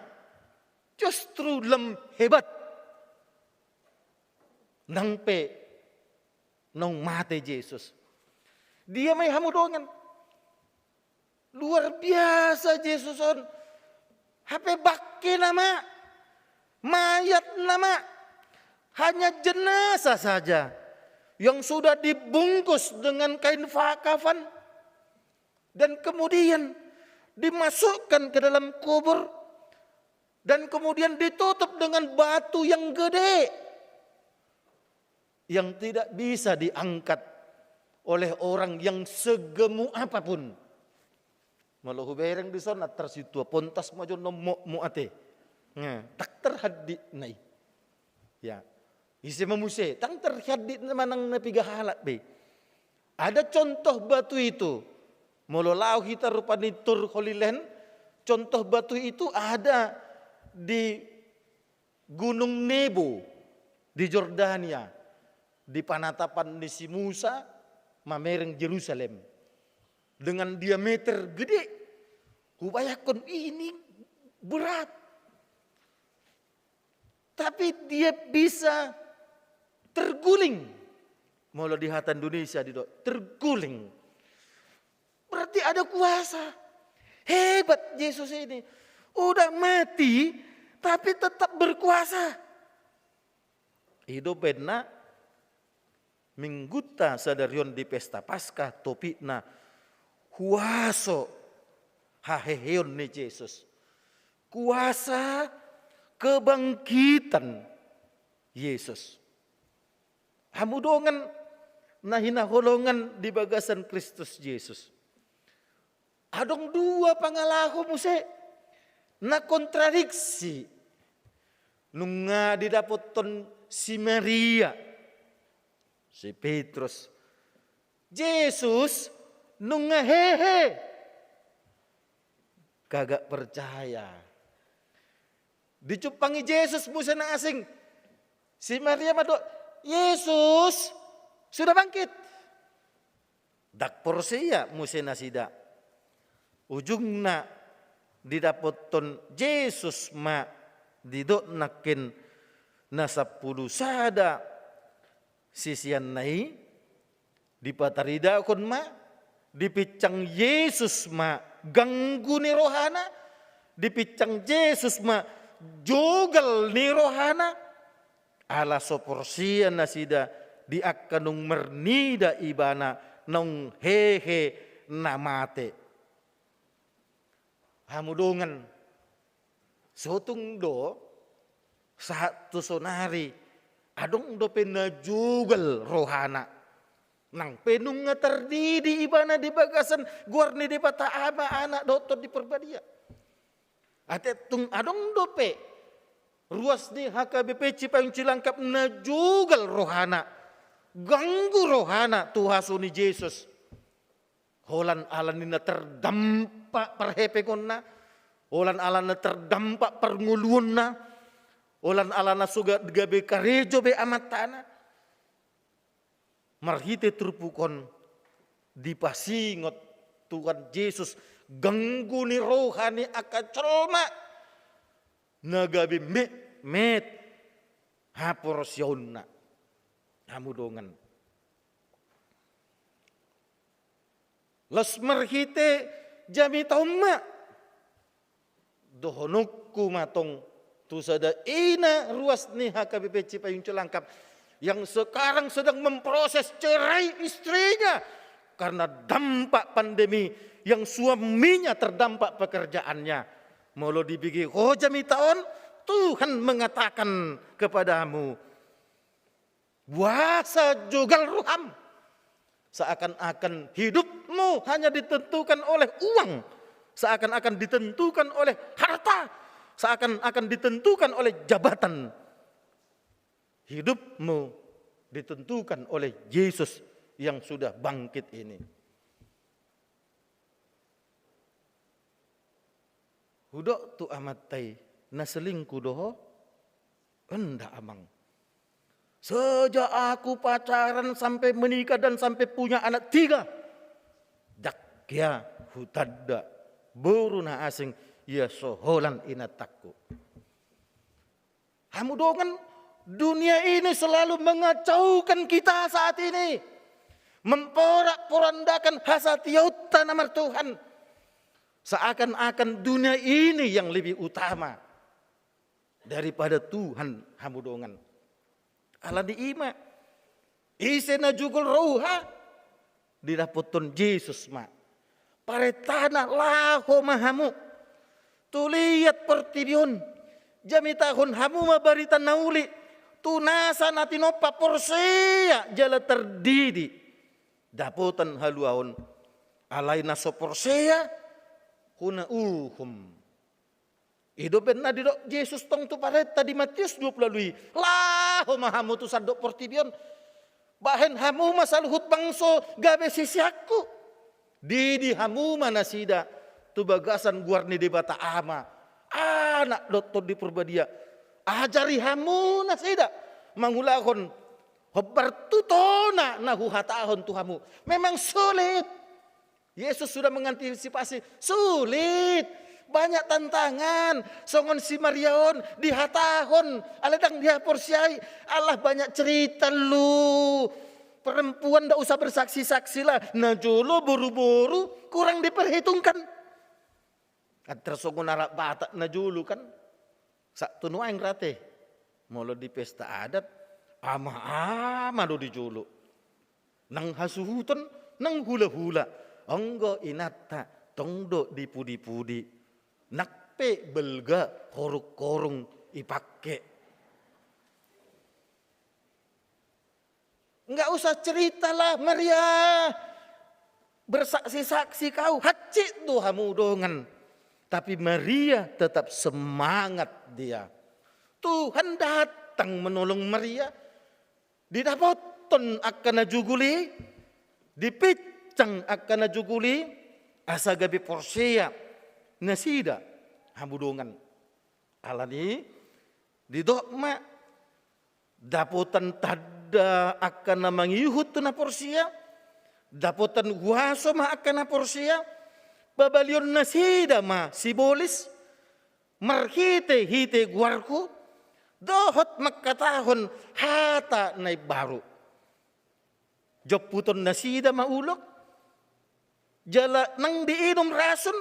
justru lam hebat. Nang pe naung mate Jesus. Dia ma i hamu dongan? Luar biasa Jesus on. Hape bangke nama, mayat nama, hanya jenazah saja yang sudah dibungkus dengan kain fa-, kafan dan kemudian dimasukkan ke dalam kubur dan kemudian ditutup dengan batu yang gede yang tidak bisa diangkat oleh orang yang segemuk apapun. Molo hubereng dison, antar sintua pontas ma jo nomok mu ate. Nah, tak terhadit nai. Ya. Ise ma muse, tang terhadit manang na piga halak be. Ada contoh batu itu. Molo laho hita rupani tur Holy Land, contoh batu itu ada di Gunung Nebo di Jordania, di panatapan ni si Musa mamereng Jerusalem. Dengan diameter gede, hubayangkon ini berat. Tapi dia bisa terguling. Molo di hata Indonesia didok, terguling. Berarti ada kuasa. Hebat Jesus ini. Udah mati, tapi tetap berkuasa. I do umbahen na Minggunta sadari on di Pesta Paskah, topikna huaso haheheon ni Jesus. Kuasa kebangkitan Yesus. Hamu dongan na hinaholongan di bagasan Kristus Jesus. Adong dua pangalaho muse na kontradiksi nunga didapothon si Maria, si Petrus. Jesus nunga hehe. Kagak percaya. Dijumpangi Jesus muse na asing. Si Maria mandok, "Yesus sudah bangkit." Ndang porsea muse nasida. Ujungna didapothon Jesus ma didok nangkin na sampulu sada siseanna i, dipataridahon ma, dipinsang Jesus ma ganggu ni rohana, dipinsang Jesus ma jogal ni rohana, ala so porsea nasida di angka naung marnida ibana naung hehe na mate. Hamu dongan, sotung do, sahat tu sonari, adong dope na jogal rohana. Nang pe nunga tardidi ibana di bagasan goar ni Debata Ama, Anak dohot Tondi Parbadia. Ate tung adong dope ruas ni H K B P Cipayung Cilangkap na jogal rohana, ganggu rohana tu huaso ni Jesus. Holan ala ni na terdampak parhepengonna, holan ala na terdampak parngoluonna, Holan alana so ga-, gabe karejo be amantana. Marhite turpuk on dipasingot Tuhan Jesus ganggu ni roha ni angka jolma na gabe metmet haporseaonna. Hamu dongan. Laos marhite jamita on ma dohononku ma tong tu sada ina ruas ni H K B P Cipayung Cilangkap yang sekarang sedang memproses cerai istrinya karena dampak pandemi yang suaminya terdampak pekerjaannya. Molo dibege ho jamita on, Tuhan mengatakan kepadamu, boasa jogal roham? Seakan-akan hidupmu hanya ditentukan oleh uang, seakan-akan ditentukan oleh harta, seakan-akan ditentukan oleh jabatan. Hidupmu ditentukan oleh Yesus yang sudah bangkit ini. Hudok tu amanta i, na selingkuh do ho? Enda, Amang. Sejak aku pacaran sampai menikah dan sampai punya anak tiga, ndang hea hutanda boru na asing ia so holan inantangku. Hamu dongan, dunia ini selalu mengacaukan kita saat ini. Memporak-porandakan hasatiaonta na marTuhan. Seakan-akan dunia ini yang lebih utama daripada Tuhan, hamu dongan. Alani i ma, ise na jugul roha, didapothon Jesus ma parentana, laho ma hamu tu liat portibi on, jamitahon hamu ma barita na uli tu nasa na tinompa porsea jala tardidi dapotan haluaon. Alai na so porsea, huna uhum. I do umbahen na didok Jesus tong tu parenta di Matius dua pulu ualu i, laho ma hamu tu sandok portibi on, bahen hamu ma saluhut bangso gabe siseanku. Didi hamu ma nasida tu bagasan goar ni Debata Ama, Anak dohot Tondi Parbadia. Ajari hamu nasida mangulahon hombar tu tona na huhatahon tu hamu. Memang sulit. Yesus sudah mengantisipasi, sulit. Banyak tantangan. Songon si Maria on dihatahon, alai ndang dihaporseai. Alah, banyak cerita lu. Perempuan ndak usah bersaksi-saksi lah. Najolo boru-boru kurang diperhitungkan. Antar songon arak Batak najolo kan. Sak tu nuaeng rate. Molo di pesta adat, ama-ama do di jolo. Nang hasuhuton, nang hula-hula. Anggo inanta, tong do dipudi-pudi. Nang pe balga horung-horung ipangke. Nggak usah cerita lah, Maria. Bersaksi-saksi kau, hansit do hamu dongan. Tapi Maria tetap semangat dia. Tuhan datang menolong Maria. Didapothon angka na jugul i, dipinsang angka na jugul i, asa gabe porsea nasida, hamu dongan. Alani i, didok ma, dapotan tanda angka na mangihut tu na porsea, dapotan huaso ma angka na porsea, pabalion nasida ma sibolis, marhite-hite goarhu, dohot mangkatahon hata na imbaru. Jomputon nasida ma ulok, jala nang diinum rasun,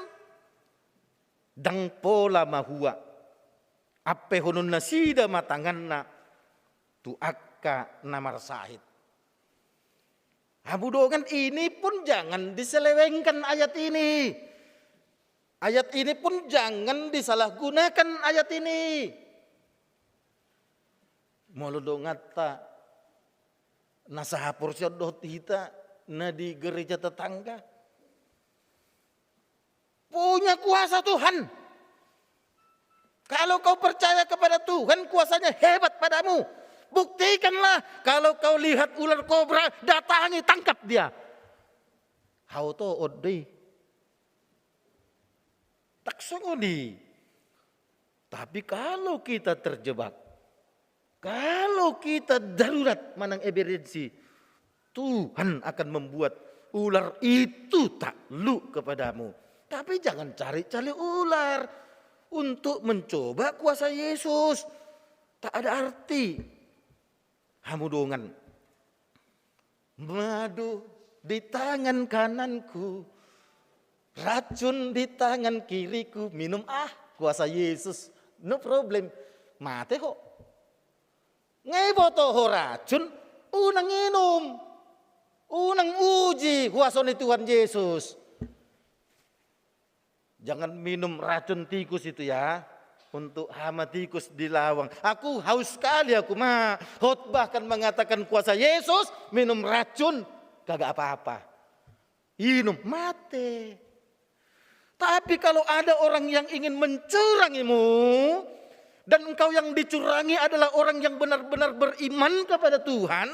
ndang pola mahua. Ampehonon nasida ma tanganna tu angka na marsahit. Hamu dongan, ini pun jangan diselewengkan ayat ini. Ayat ini pun jangan disalahgunakan ayat ini. Molo donganta na sahaporseaon dohot hita na di gereja tetangga, punya kuasa Tuhan. Kalau kau percaya kepada Tuhan, kuasanya hebat padamu. Buktikanlah, kalau kau lihat ular kobra, datangi, tangkap dia. Hau to, odi. Tak songon i. Tapi kalau kita terjebak, Kalau kita darurat manang emergency, Tuhan akan membuat ular itu takluk kepadamu. Tapi jangan cari-cari ular untuk mencoba kuasa Yesus. Tak ada arti. Hamu dongan. Madu di tangan kananku, racun di tangan kiriku, minum ah, kuasa Yesus, no problem. Mate ho. Nga iboto ho racun, unang inum. Unang uji kuasa ni Tuhan Yesus. Jangan minum racun tikus itu ya, untuk hama tikus di lawang. Aku haus sekali aku ma. Khotbah kan mengatakan kuasa Yesus, minum racun, kagak apa-apa. Inum, mate. Tapi kalau ada orang yang ingin mencurangimu, dan engkau yang dicurangi adalah orang yang benar-benar beriman kepada Tuhan,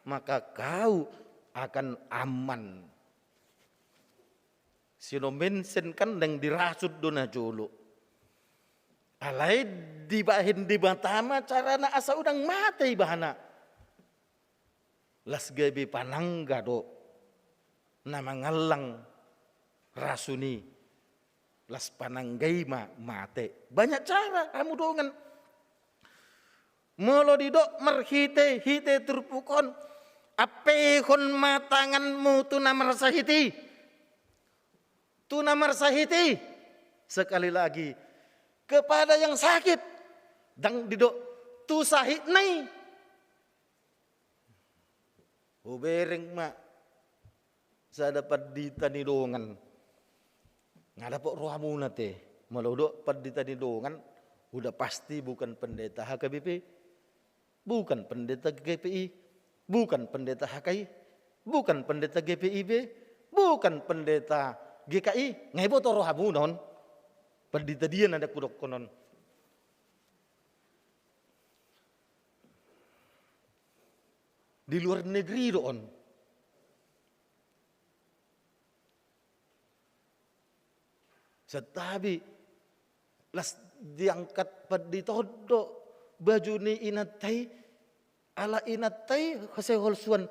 maka kau akan aman. Si Nomensen kan naeng dirasut do na jolo. Alai dibahen Debata ma carana asa unang mate ibana. Las gabe panangga do na mangallang rasun i. Las panangga i ma mate. Banyak cara, hamu dongan. Molo didok marhite-hite turpuk on, ampehon ma tanganmu tu na marsahit i. Tu na marsahit i. Sekali lagi, kepada yang sakit. Ndang didok tu sahitna i. Hubereng ma sada pandita ni dongan. Nga dapot rohamuna te. Molo didok pandita ni dongan, udah pasti bukan pendeta H K B P. Bukan pendeta G P I, bukan pendeta H K I, bukan pendeta G P I B, bukan pendeta G K I. Nga iboto rohamuna on. Pandita dia na hudok on? Di luar negeri do on. Santabi, las diangkat pandita on do baju ni inanta i, ala inanta i hasehol suan,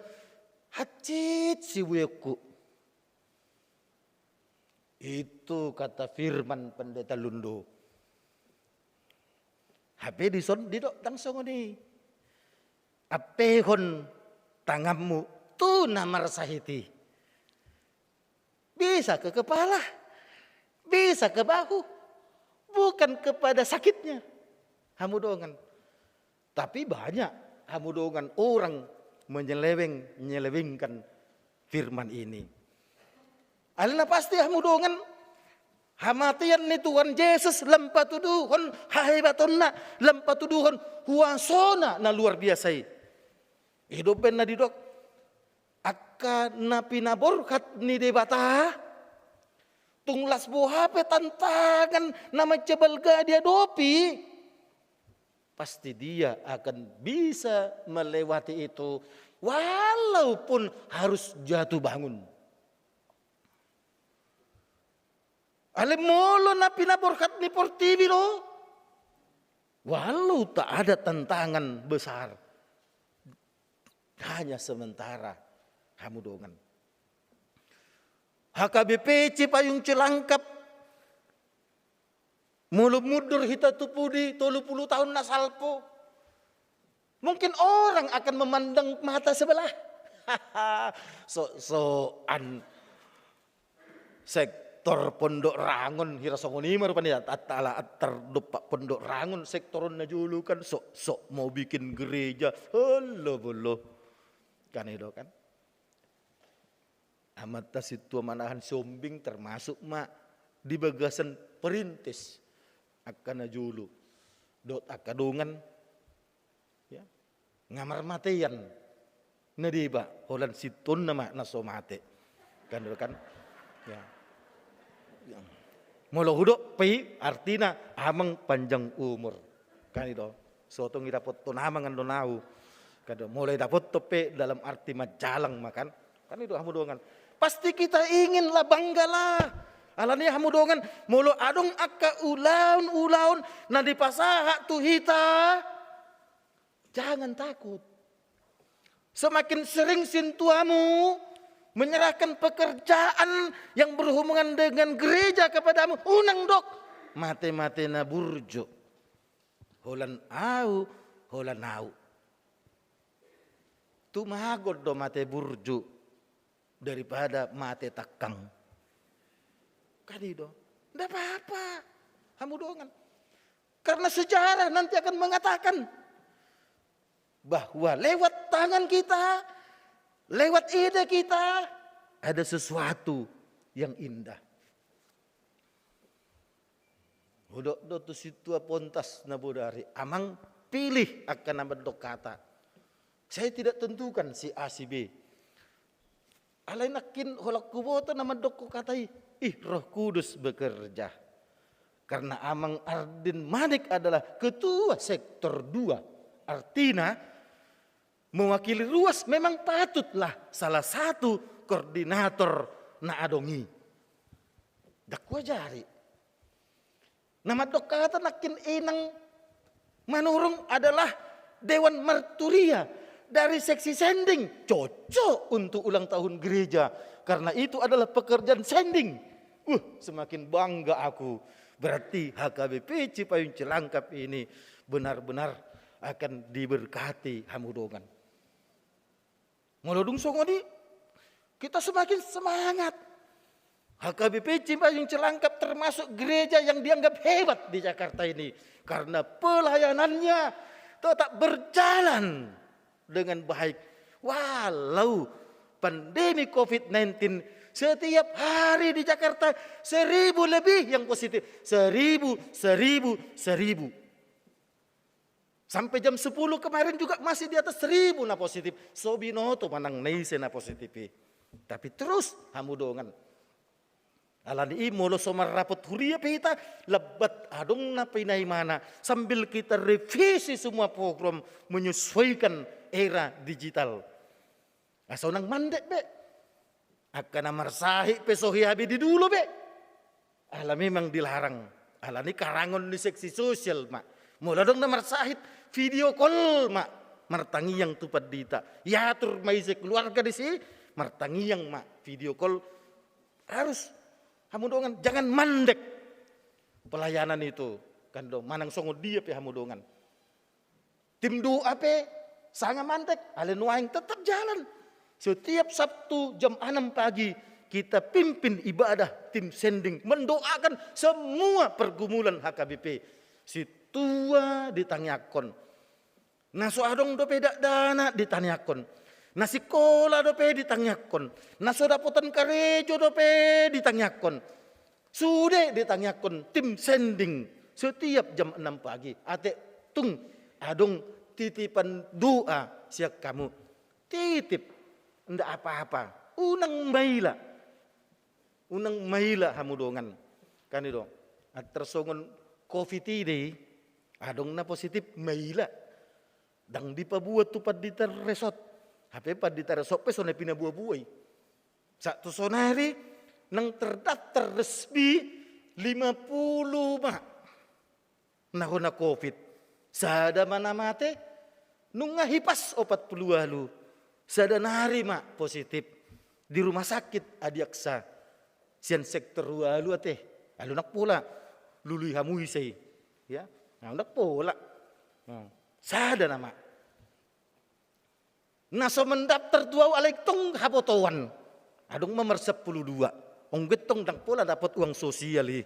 hansit sibueonku. Itu kata firman pendeta Lundo. Hape dison didok ndang songon i. Ampehon tanganmu tu na marsahit i. Bisa ke kepala, bisa ke bahu, bukan kepada sakitnya. Hamu dongan. Tapi banyak, hamu dongan, orang menyeleweng-nyelewengkan firman ini. Alai na pasti, hamu dongan, hamatean ni Tuhan Jesus lam patuduhon hahebatonna, lam patuduhon huasona na luar biasa i. I do umbahen na didok, angka na pinaborhat ni Debata, tung las boha pe tantangan na mansai balga diadopi, pasti dia akan bisa melewati itu, walaupun harus jatuh bangun. Alai molo na pinaborhat ni portibi do, walau tak ada tantangan besar, hanya sementara, hamu dongan. H K B P Cipayung Cilangkap, molo mundur hita tu pudi tolu pulu taon na salpu, mungkin orang akan memandang mata sebelah. Sok-sokan sektor Pondok Rangon, hira songon i ma rupani, at-, at-, ala antar dompak Pondok Rangon sektor on na jolo kan, sok-sok mau bikin gereja. Holo bolo. Kan i do kan. Amanta Sintua Manahan Siombing termasuk ma di bagasan perintis angka na jolo dohot angka dongan, ya, nga marmatean na deba, holan sintuhonna ma na so mate. Kan, kan? Ya. Molo hudok pe i, artina amang panjang umur. Kan i do. Sotung idapothon amang annon au. Kan i do, molo idapothon pe dalam arti manjalang ma kan. Kan i do hamu dongan. Pasti kita ingin lah, bangga lah. Alani hamu dongan, molo adong angka ulaon-ulaon na dipasahat tu hita, Jangan takut. Semakin sering sintuamu menyerahkan pekerjaan yang berhubungan dengan gereja kepadamu, unang dok, mate-mate na burju. Holan au, holan au. Tumagon do mate burju daripada mate tangkang. Kan i do. Nda apa-apa. Hamu dongan. Karena sejarah nanti akan mengatakan bahwa lewat tangan kita, lewat ide kita, ada sesuatu yang indah. Hudok do tu sintua pontas na bodari, amang pilih angka na mandok hata. Saya tidak tentukan si A, si B. Alai nangkin holan huboto na mandok hata i, ih, Roh Kudus bekerja. Karena Amang Ardin Manik adalah ketua sektor dua. Artina, mewakili ruas memang patutlah salah satu koordinator na adong i. Ndang huajari. Na mandok hata nangkin Inang Manurung adalah Dewan Marturia dari seksi sending. Cocok untuk ulang tahun gereja. Karena itu adalah pekerjaan sending. Uh, semakin bangga aku. Berarti H K B P Cipayung Cilangkap ini benar-benar akan diberkati, hamu dongan. Molo dung songon i, kita semakin semangat. H K B P Cipayung Cilangkap termasuk gereja yang dianggap hebat di Jakarta ini. Karena pelayanannya tetap berjalan dengan baik. Walau pandemi covid sembilan belas, setiap hari di Jakarta seribu lebih yang positif. Seribu, seribu, seribu. Sampai jam sepuluh kemarin juga masih di atas seribu na positif. So binoto manang na ise na positif i. Tapi terus, hamu dongan. Alani i molo so marrapot huria pe hita, lambat adong na pinaimana sambil kita revisi semua program menyesuaikan era digital. Asa unang mandek be. Angka na marsahit pe so hea be didulo be. Ala memang dilarang. Alani karangon ni seksi sosial ma. Molo adong na marsahit, video call ma. Martangiang tu pandita. Iatur ma ise keluarga disi, martangiang ma. Video call harus, hamu dongan, jangan mandek pelayanan itu. Kan do, manang songon dia pe, hamu dongan. Tim doa pe sanga mandek, alai nuaeng tetap jalan. Setiap Sabtu jam enam pagi kita pimpin ibadah tim sending mendoakan semua pergumulan H K B P. Sintua ditangiangkon. Na so adong dope dakdanak ditangiangkon. Na sikola dope ditangiangkon. Na so dapotan karejo dope ditangiangkon. Sude ditangiangkon tim sending setiap jam enam pagi. Atik tung adong titipan doa sian hamu. Titip, ndak apa-apa. Unang maila. Unang maila hamu dongan. Kan i do. Antar songon covid i do i. Adong na positif maila. Ndang dipaboa tu pandita resort. Hape pandita resort pe so na pinaboa-boa i. Sahat tu sonari nang terdaftar resmi lima puluh ma na hona covid. Sada ma na mate, nunga hipas opat puluh ualu. Sada nari ma positif. Di rumah sakit Adiaksa. Sian sektor ualu ate. Alu ndang pola. Lului hamu ise i. Ya, alu ndang pola. Hmm. Sada nama. Na so mendaftar tu au alai tong habotoan. Adong ma marsampulu dua. Ongge tong ndang pola dapot uang sosial i.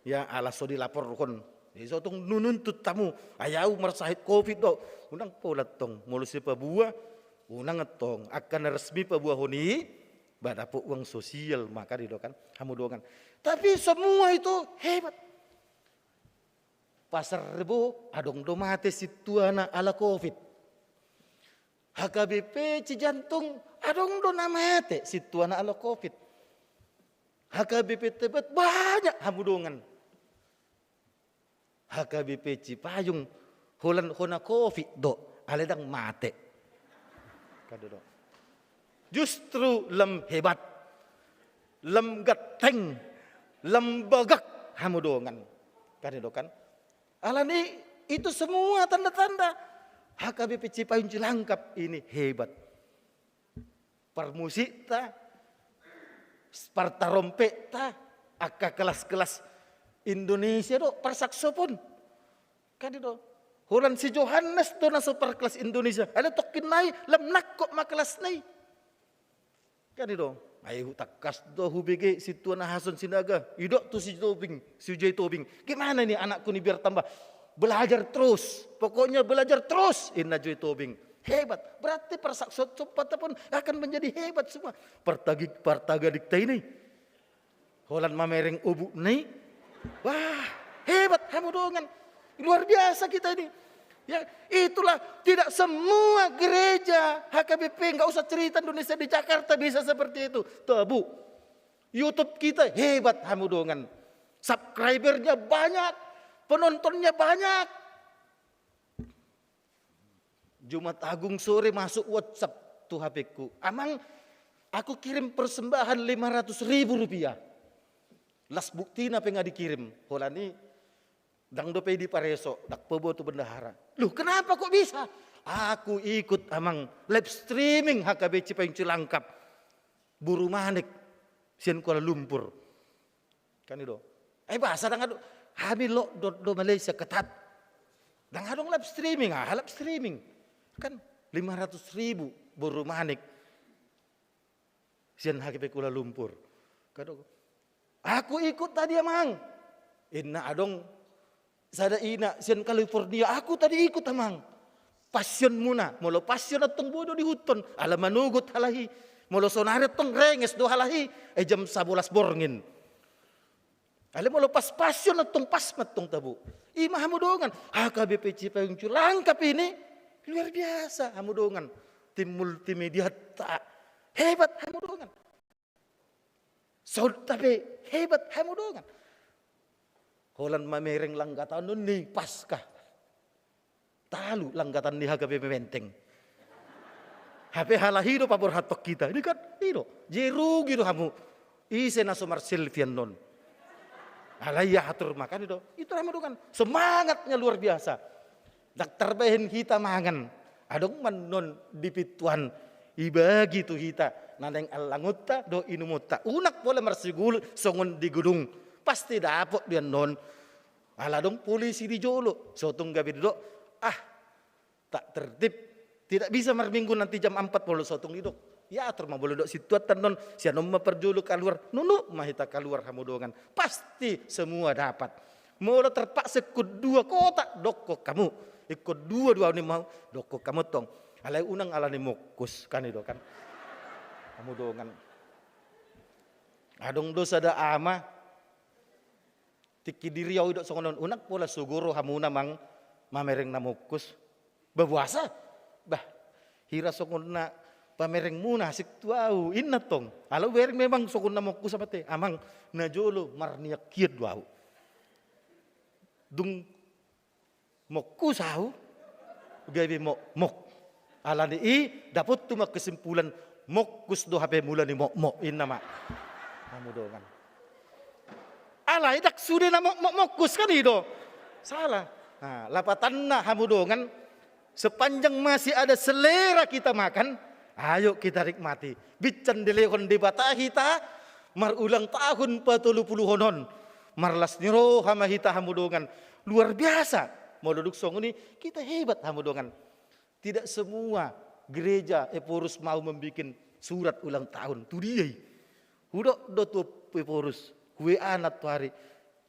Ya, ala so dilaporhon. Jadi so tong nununtut hamu. Ai au marsahit covid do. Unang pola tong. Molo sipaboa. Unang tong. Angka na resmi paboahon i. Ba dapot uang sosial. Maka di do kan. Hamu dongan. Tapi semua itu hebat. Pasar Rebo, adong do mate sintuana ala covid. H K B P Cijantung, adong do na mate sintuana ala covid. H K B P Tebet banyak hamu dongan. H K B P Cipayung, holan hona covid do, alai ndang mate. Kan do. Justru lam hebat, lam ganteng, lam bagak hamu dongan. Kan do kan? Alani itu semua tanda-tanda H K B P Cipayung Cilangkap ini hebat. Parmusikta, partarompetta, angka kelas-kelas Indonesia do, parsaksofon. Kan i do. Holan si Johannes do na so parkelas Indonesia. Alai tongkin nai lam nangkok ma kelasna i. Kan i do. Ai hutangkas do hubege sintua Nahason Sinaga. Idok tu si Tobing, si Joy Tobing. Gimana ini anakku ini biar tambah belajar terus. Pokoknya belajar terus, inna Joy Tobing. Hebat. Berarti parsaksofon pun akan menjadi hebat semua. Partagi-, partagadikta ini. Holan mamereng obukna i. Wah, hebat hamu dongan. Luar biasa kita ini. Ya, itulah, tidak semua gereja H K B P, nggak usah cerita Indonesia, di Jakarta bisa seperti itu. Tuh, Bu. YouTube kita hebat hamu dongan. Subscribernya banyak, penontonnya banyak. Jumat Agung sore masuk WhatsApp tu H P-ku. "Amang, aku kirim persembahan lima ratus ribu rupiah." Las buktina pe nga dikirim. Holan i, ndang dope dipareso, ndang poboa tu bendahara. "Loh, kenapa kok bisa?" "Aku ikut, Amang, live streaming H K B C Payung Cilangkap, Boru Manik, sian Kuala Lumpur." Kan i do. Eh, bahasa ndang adong. Hami lockdown do Malaysia ketat. Ndang adong live streaming, ah, live streaming. Kan lima ratus ribu Boru Manik. Sian H K B P Kuala Lumpur. Kan do. "Aku ikut tadi, Amang." Inna adong sada ina sian California, "Aku tadi ikut, Amang." Passionmuna, molo passion antong boi do diihuthon, ala manogot halak i. Molo sonari antong renges do halak i, eh, jam sabolas borngin. Alai molo pas passion antong, pas ma antong tabo. I ma hamu dongan, H K B P Cipayung Cilangkap ini luar biasa hamu dongan. Tim multimediata hebat hamu dongan. Sound ta pe hebat hamu dongan. Holan mamereng langgatanon ni Paskah. Talu langgatan ni H K B P Menteng. Hape halak i do paborhathon hita. Ini kan, i do. Jadi rugi do hamu. Ise na so marselfie annon. Alai ia atur makan i do. Itu hamu dongan. Semangatnya luar biasa. Ndang tarbahen hita mangan. Adong ma annon di pintuan, ibagi tu hita na naeng allangonta dohot inumonta. Unang pola marsigulu songon di gedung. Pasti dapot do i annon. Ala adong polisi di jolo. So tung gabe didok, ah, tak tertib. Tidak bisa marminggu nanti jam empat molo so tung didok. Ia atur ma molo didok sintuanta annon, sian on ma parjolo kaluar, nunuk ma hita kaluar hamu dongan. Pasti semua dapat. Molo terpaksa ingkon dua kotak, dokkon hamu. Ingkon dua do au nian au, dokkon hamu antong. Alai unang ala ni mokkus, kan i do kan. Hamu dongan. Adong do sada ama. Tingki diri au didok songon on, unang pola sogo rohamuna, Amang, mamereng na mokkus. Bah, boasa? Bah, hira songon na pamerengmuna asing tu au, inna antong. Ala hubereng memang songon na mokkus, amang, te, Amang, na jolo marniak hian do au. Dung mokkus au, gabe mokmok. Ala ni i, dapothu ma kesimpulan, mokkus do hape mula ni mokmok, inna ma. Hamu dongan. Alai ndang sude na mokmok mokkus, kan i do. Salah. Nah, lapatanna hamu dongan, sepanjang masih ada selera kita makan, ayo kita nikmati. Binsan dilehon Debata hita, marulang tahun patolupuluhon on. Marlas ni roha ma hita hamu dongan. Luar biasa. Molo dung songon i, kita hebat hamu dongan. Tidak semua gereja Ephorus mau membikin surat ulang tahun. Tu dia i. Hudok do tu Ephorus, hu-WA-na tu ari.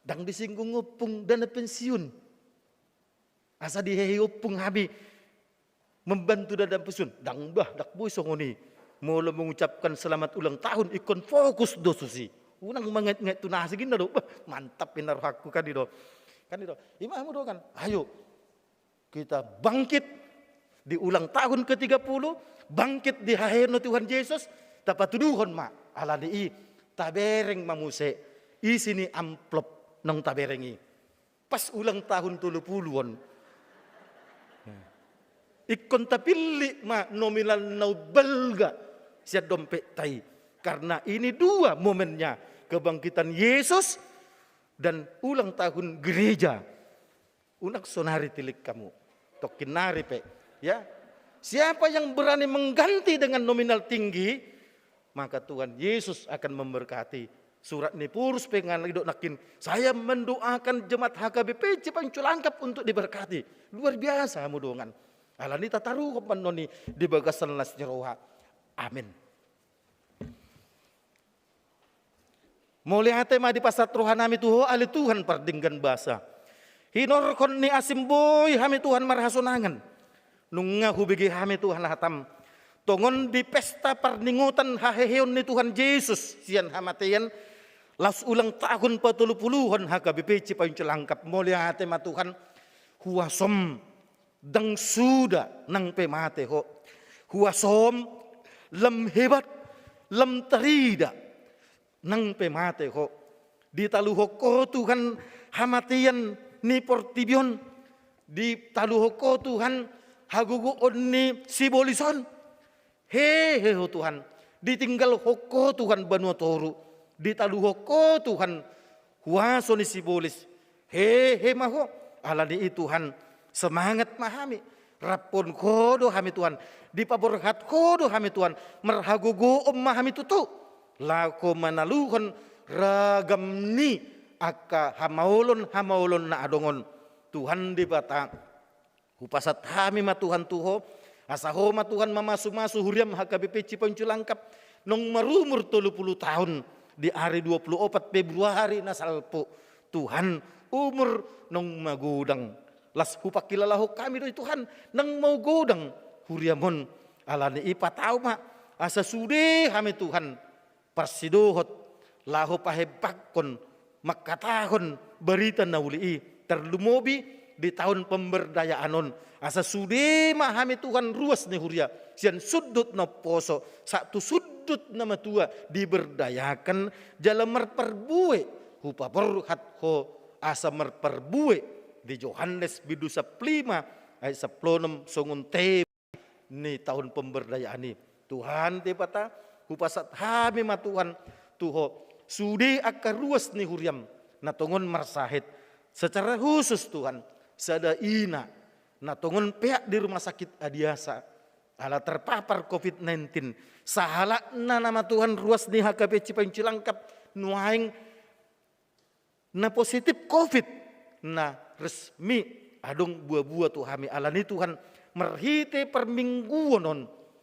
Ndang disinggung ompung dana pensiun. Asa dihehe ompung hami membantu dana pensiun. Ndang, bah, ndang boi songon i. Molo mengucapkan selamat ulang tahun, ingkon fokus do tusi. Unang mangaitngait tu na asing, inna do. Bah, mantap, inna rohangku, kan i do. Kan i do. I ma hamu dongan. Ayo. Kita bangkit di ulang tahun ketiga puluh, bangkit dihaheon Tuhan Jesus, tapatuduhon ma, ala ni i, tabereng ma muse isi ni amplop naung tabereng i. Pas ulang tahun tolupulu on. Ingkon tapillit ma nominal na umbalga sian dompetta i. Karena ini dua momennya, kebangkitan Yesus dan ulang tahun gereja. Unang sonari tilik hamu. Tongkin nari pe. Ya, siapa yang berani mengganti dengan nominal tinggi, maka Tuhan Yesus akan memberkati. Surat ni Paulus pe nangkin, saya mendoakan jemaat H K B P Cipayung Cilangkap untuk diberkati. Luar biasa hamu dongan. Alani tataruhon ma annon i di bagasan las ni roha. Amin. Mauliate ma dipasahat rohanami tu Ho ale Tuhan pardenggan basa. Hinorhon ni asim boi hami Tuhan marhasonangan. Nunga hubege hami Tuhan hatam. Tongon di pesta parningotan haheheon ni Tuhan Jesus sian hamatean, laos ulang tahun patolupuluhon H K B P Cipayung Cilangkap. Mauliate ma Tuhan. Huasom ndang suda nang pe mate Ho. Huasom lam hebat, lam tarida nang pe mate Ho. Ditaluhon Ho Tuhan hamatean ni portibi on. Ditaluhon Ho Tuhan hagogoon ni sibolis on. Hehe Ho Tuhan. Ditinggalhon Ho Tuhan banua toru. Ditaluhon Ho Tuhan huaso ni sibolis. Hehe ma Ho. Alani i Tuhan, semangat ma hami. Raphon Ho do hami Tuhan. Dipaborhat Ho do hami Tuhan. Marhagogoon ma hami tutu laho manaluhon ragam ni angka hamaolon-hamaolon na adong on. Tuhan Debata, hupasahat hami ma Tuhan tu Ho, asa Ho ma Tuhan mamasu-masu huriam H K B P Cipayung Cilangkap, naung marumur tolu pulu taon di ari dua pulu opat Februari na salpu. Tuhan, umur naung magodang. Laos hupangkilalahon hami do i Tuhan, naung magodang huriam on. Alani i patau ma, asa sude hami Tuhan parsidohot laho pahembangkon mangkatahon barita na uli i, tarlumobi di taon pemberdayaan on. Asa sude ma hami Tuhan ruas ni huria, sian sundut na umposo sahat tu sundut na matua diberdayakan jala marparbue. Hupaborhat Ho asa marparbue di Johannes bindu sampulu lima ayat sampulu onom songon tema ni taon pemberdayaan i. Tuhan Debata, hupasahat hami ma Tuhan tu Ho sude angka ruas ni huriam na tongon marsahit. Secara khusus Tuhan, sada ina na tongon peak di rumah sakit Adiasa ala terpapar covid sembilan belas. Sahalakna nama Tuhan ruas ni H K B P Cipayung Cilangkap nuaeng na positif covid na resmi adong bua-bua tu hami. Alani Tuhan, marhite parmingguon on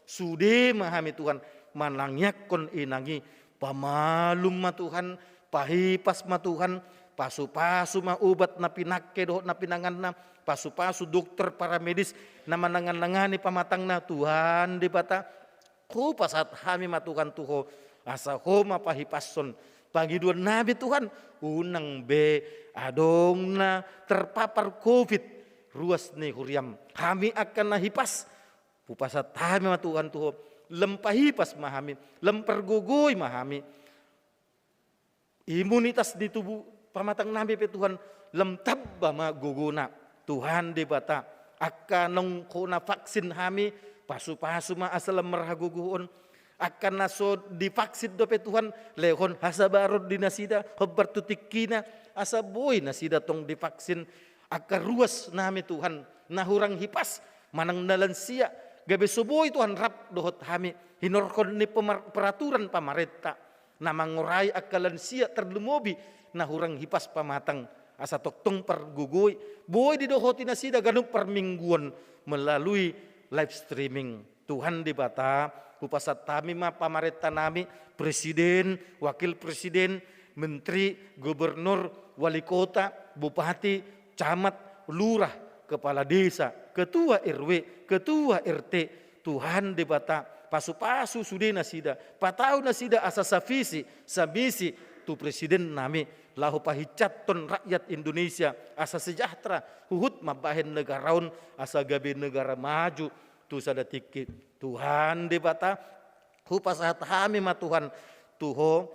sude ma hami Tuhan manangiangkon inang i. Pamalum ma Tuhan, pahipas ma Tuhan, pasu-pasu ma ubat na pinangke dohot na pinanganna, pasu-pasu dokter paramedis na manangan-nangani pamatangna. Tuhan Debata, hupasahat hami ma Tuhan tu Ho, asa Ho ma pahipashon pangidoan nami Tuhan, unang be adong na terpapar covid ruas ni huriam. Hami angka na hipas, hupasahat hami ma Tuhan tu Ho, lam pahipas ma hami, lam pargogoi ma hami. Imunitas di tubuh pamatang nami pe Tuhan, lam tamba ma gogona. Tuhan Debata, angka naung hona vaksin hami, pasu-pasu ma asa lam marhagogoon. Angka na so divaksin dope Tuhan, lehon hasabaron di nasida, hombar tu tingkina, asa boi nasida tong divaksin. Angka ruas nami Tuhan, na hurang hipas, manang na lansia, gabe so boi Tuhan rap dohot hami, hinorhon ni pemar-, peraturan pamarenta na mangorai angka lansia, tarlumobi na hurang hipas pamatang, asa tongtong pargogoi, boi didohoti nasida ganup parmingguon melalui live streaming. Tuhan Debata, hupasahat hami ma pamarenta nami, presiden, wakil presiden, menteri, gubernur, wali kota, bupati, camat, lurah, kepala desa, ketua R W, ketua R T, Tuhan Debata, pasu-pasu sude nasida, patau nasida asa savisi, samisi tu presiden nami, laho pahinsathon rakyat Indonesia asa sejahtera, huhut mambahen negara on asa gabe negara maju tu sada tingki. Tuhan Debata, hupasahat hami ma Tuhan tu Ho,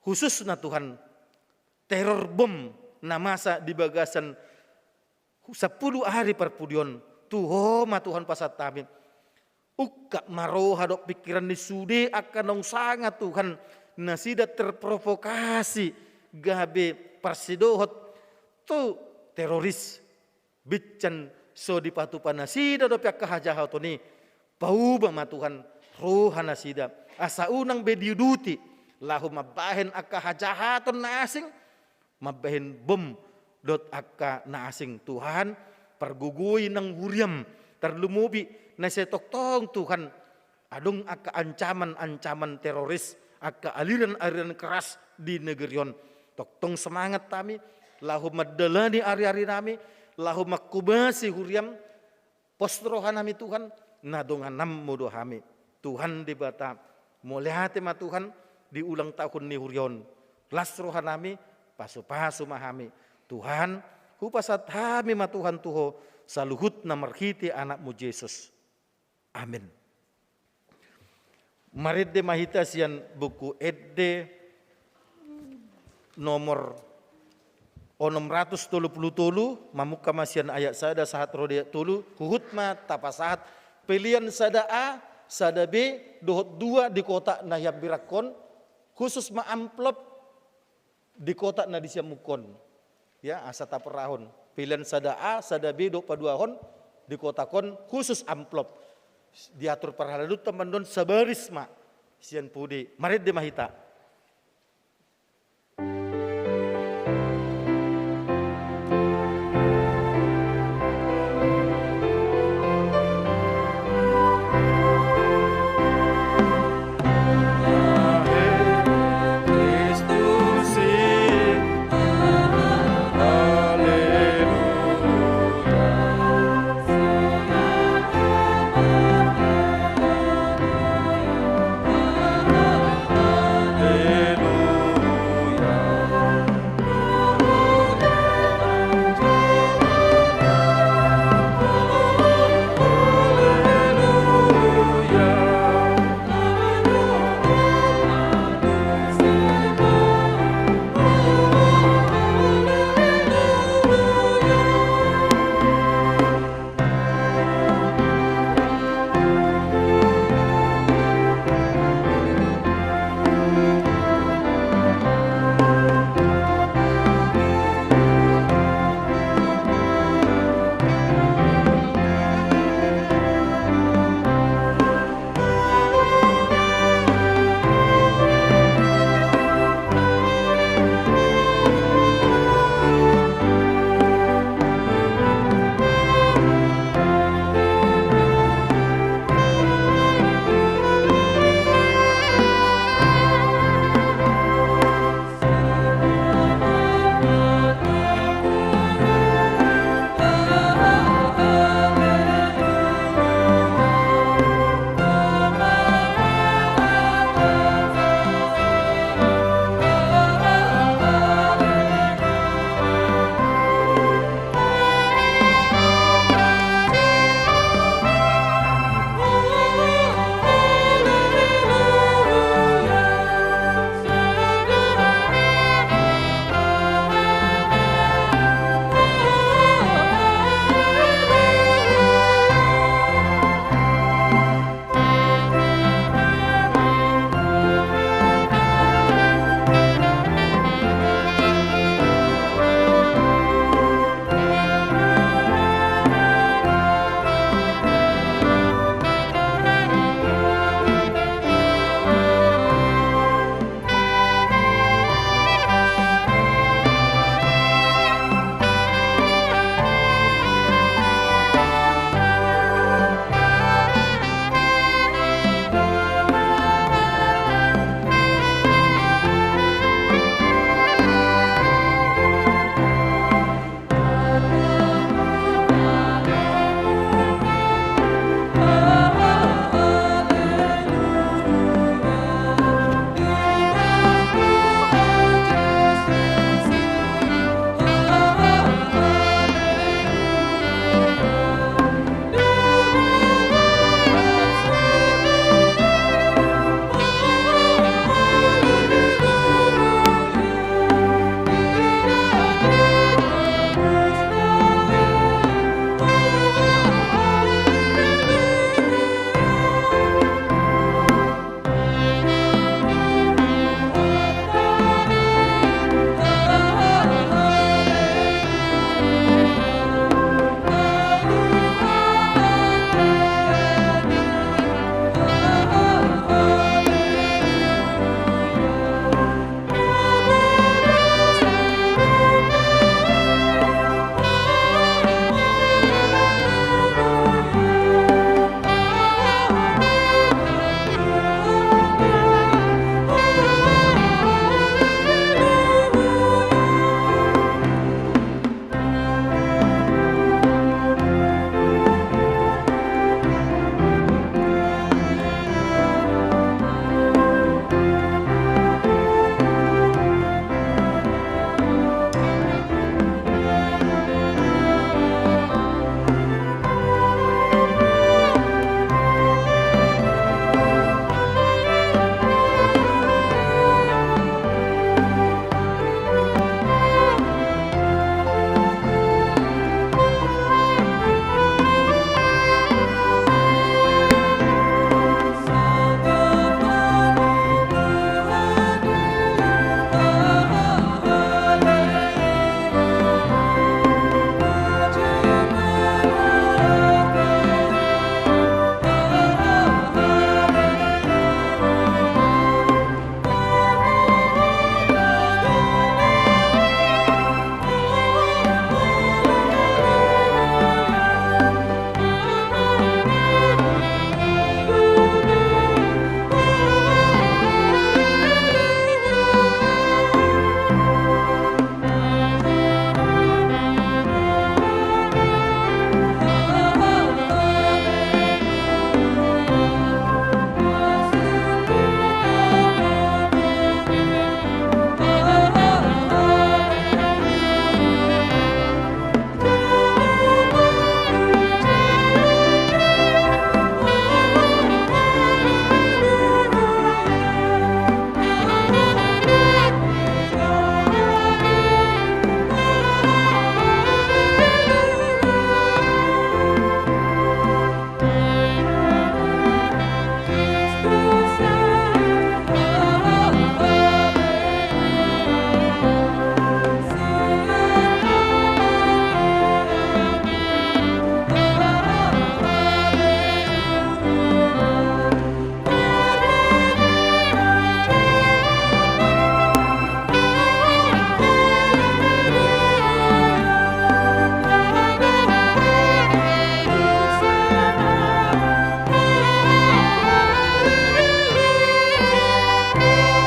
khususna Tuhan, teror bom na masa di bagasan sampulu ari parpudi on, tu Ho ma Tuhan pasahat hami. Ungkap ma roha dohot pingkiran ni sude angka naung sanga Tuhan, nasida terprovokasi gabe parsidohot tu teroris, bincan So dipatupa nasida dope angka hajahaton i, pauba ma Tuhan roha nasida, asa unang be diuduti laho mambahen angka hajahaton na asing, mambahen bom dohot angka na asing. Tuhan, pargogoi nang huriam, tarlumobi na sai tongtong Tuhan adong angka ancaman-ancaman teroris, angka aliran-aliran keras di negeri on. Tongtong semangat hami laho mandalani ari-ari nami, laho mangkobasi huriam. Pos roha nami Tuhan, na dongananmu do hami. Tuhan Debata, mauliate ma Tuhan di ulang tahun ni huria on. Las roha nami, pasu-pasu ma hami. Tuhan, hupasahat hami ma Tuhan tu Ho saluhutna marhite Anakmu Jesus. Amen. Marende ma hita sian Buku Ende nomor onom ratus tolu pulu tolu, mamungka ma sian ayat sada sahat ro di ayat tolu, huhut ma tapasahat pelean sada A, sada B, dohot dua di kotak na hiambiranghon, khusus ma amplop di kotak na di siamunhon. Ya, asa taparahon. Pelean sada A, sada B, dohot paduahon di kotak on khusus amplop. Diatur parhalado ta mandon sabaris ma sian pudi. Marende ma hita.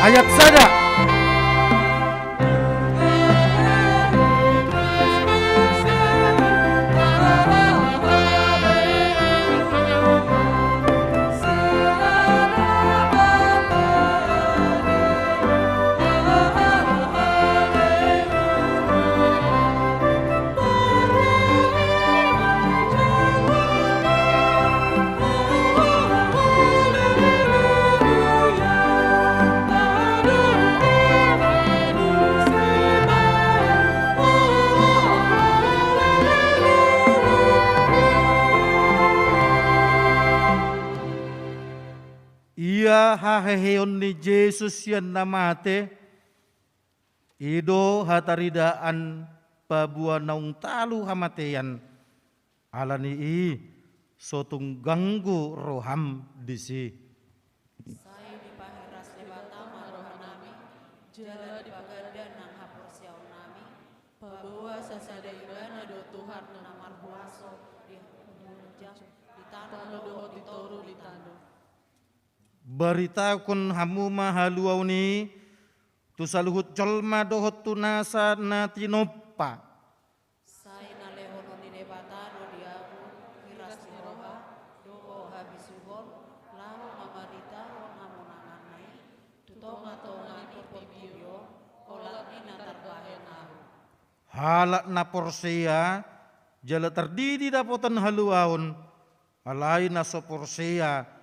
Ayat sada. Ia haheheon ni Jesus sian na mate, i do hataridaan paboa naung talu hamatean, ala ni i so tung ganggu roham disi. Sai dipaheras Debata ma rohanami, jala dipaganda nang haporseaonnami, paboa sasada Ibana do Tuhan na markuaso di, di tano dohot di toru di tano. Baritahon hamu ma haluaon i tu saluhut jolma dohot tu nasa na tinompa. Sai na lehonon ni Debata do di ahu hiras ni roha dohot habisuhon, laho mamaritahon hamonanganna i tu tongatonga ni portibi on, holan i na tarbahen ahu. Halak na porsea jala tardidi dapotan haluaon, alai na so porsea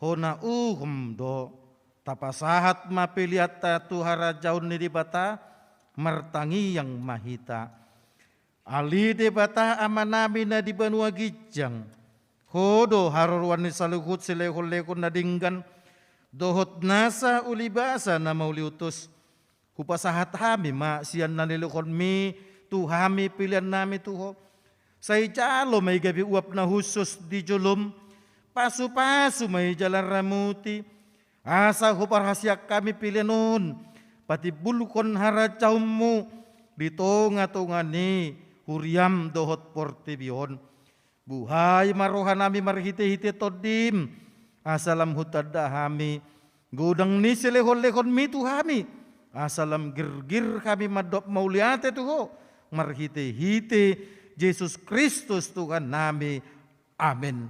hona uhum do. Tapasahat ma peleanta tu harajaon ni Debata, martangiang ma hita. Ale Debata Amanami na di banua ginjang, Ho do haroroan ni saluhut silehonlehon na denggan, dohot nasa ulibasa na mauliutus. Hupasahat hami ma sian na nilehonmi tu hami peleannami tu Ho. Sai jalo ma i gabe uap na hushus di jolom, pasupasu ma i jala ramuti, asa huparhaseang hami pelean on patimbulhon harajaonmu di tongatonga ni huriam dohot portibi on. Buhai ma rohanami marhitehite Tondim, asa lam hutanda hami godang ni silehonlehonmi tu hami, asa lam girgir hami mandok mauliate tu Ho, marhitehite Jesus Kristus Tuhannami. Amen.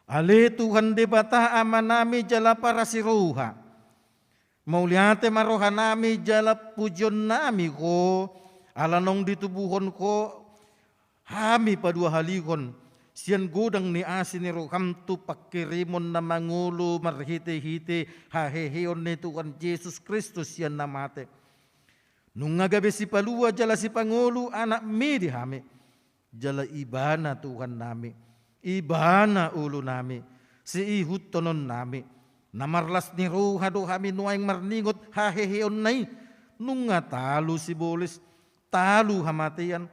Ale Tuhan Debata Amanami jala parasi roha, mauliate ma rohanami jala pujionnami Ho, ala naung ditubuhon Ho hami paduahalihon sian godang ni asi ni roham tu pangkirimon na mangolu marhitehite haheheon ni Tuhan Jesus Kristus sian na mate. Nunga gabe sipalua jala sipangolu anakmi di hami, jala Ibana Tuhannami, Ibana ulunami, siihuthononnami. Na marlas ni roha do hami nuaeng marningot haheheonna i. Nunga talu sibolis, talu hamatean,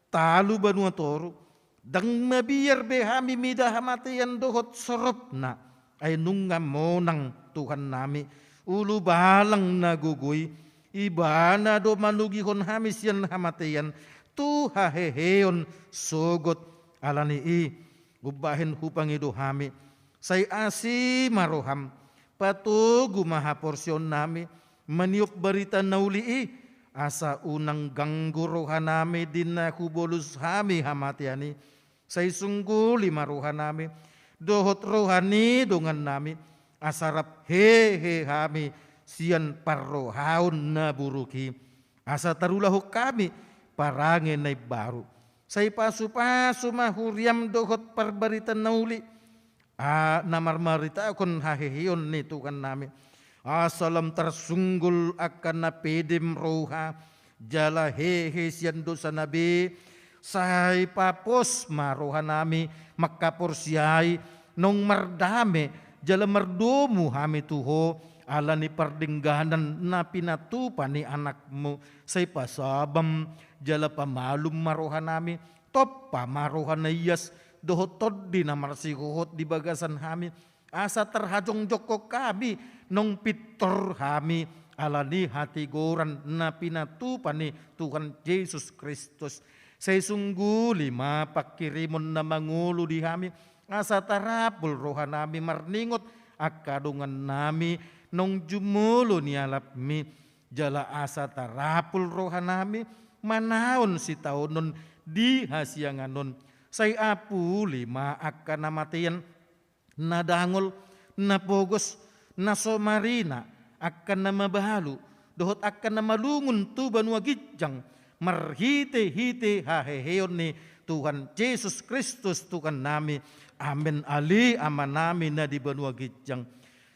talu banua toru. Ndang mabiar be hami mida hamatean dohot soropna, ai nunga monang Tuhannami, ulubalang na gogo i. Ibana do manogihon hami sian hamatean tu haheheon sogot. Ala ni i, umbahen hupangido hami, sai asi ma roham, patogu ma haporseaonnami maniop barita na uli i, asa unang ganggu rohanami di na hubolus hami hamatean i. Sai sungguli ma rohanami dohot roha ni dongannami, asa rap hehe hami sian parrohaon na buruk i, asa tarulahon hami parange na imbaru. Sai pasupasu ma huriam dohot parbarita na uli, a, na marmaritahon haheheon ni Tuhannami, asa lam tarsunggul angka na pedem roha jala hehe sian dosana be, sai papos ma rohanami mangkaporseai, naung mardame jala mardomu hami tu Ho, ala ni pardengganan na pinatupa ni Anakmu, sai pasabam jala pamalum ma rohanami, tompa ma roha na ias, dohot tondi na marsihohot di bagasan hami, asa tarhajongjongkon hami, naung pintor hami, ala ni hatigoran na pinatupa ni Tuhan Jesus Kristus. Sai sungguli ma panghirimon na mangolu di hami, asa tarapul rohanami marningot angka dongannami naung jumolo nialapmi, jala asa tarapul rohanami manaon sitaonon di hasiangan on. Sai apuli ma angka na matean, na dangol, na pogos, na so marina, angka na mabalu, dohot angka na malungun tu banua ginjang, marhitehite haheheon ni Tuhan Jesus Kristus Tuhannami. Amen. Ale Amanami na di banua ginjang,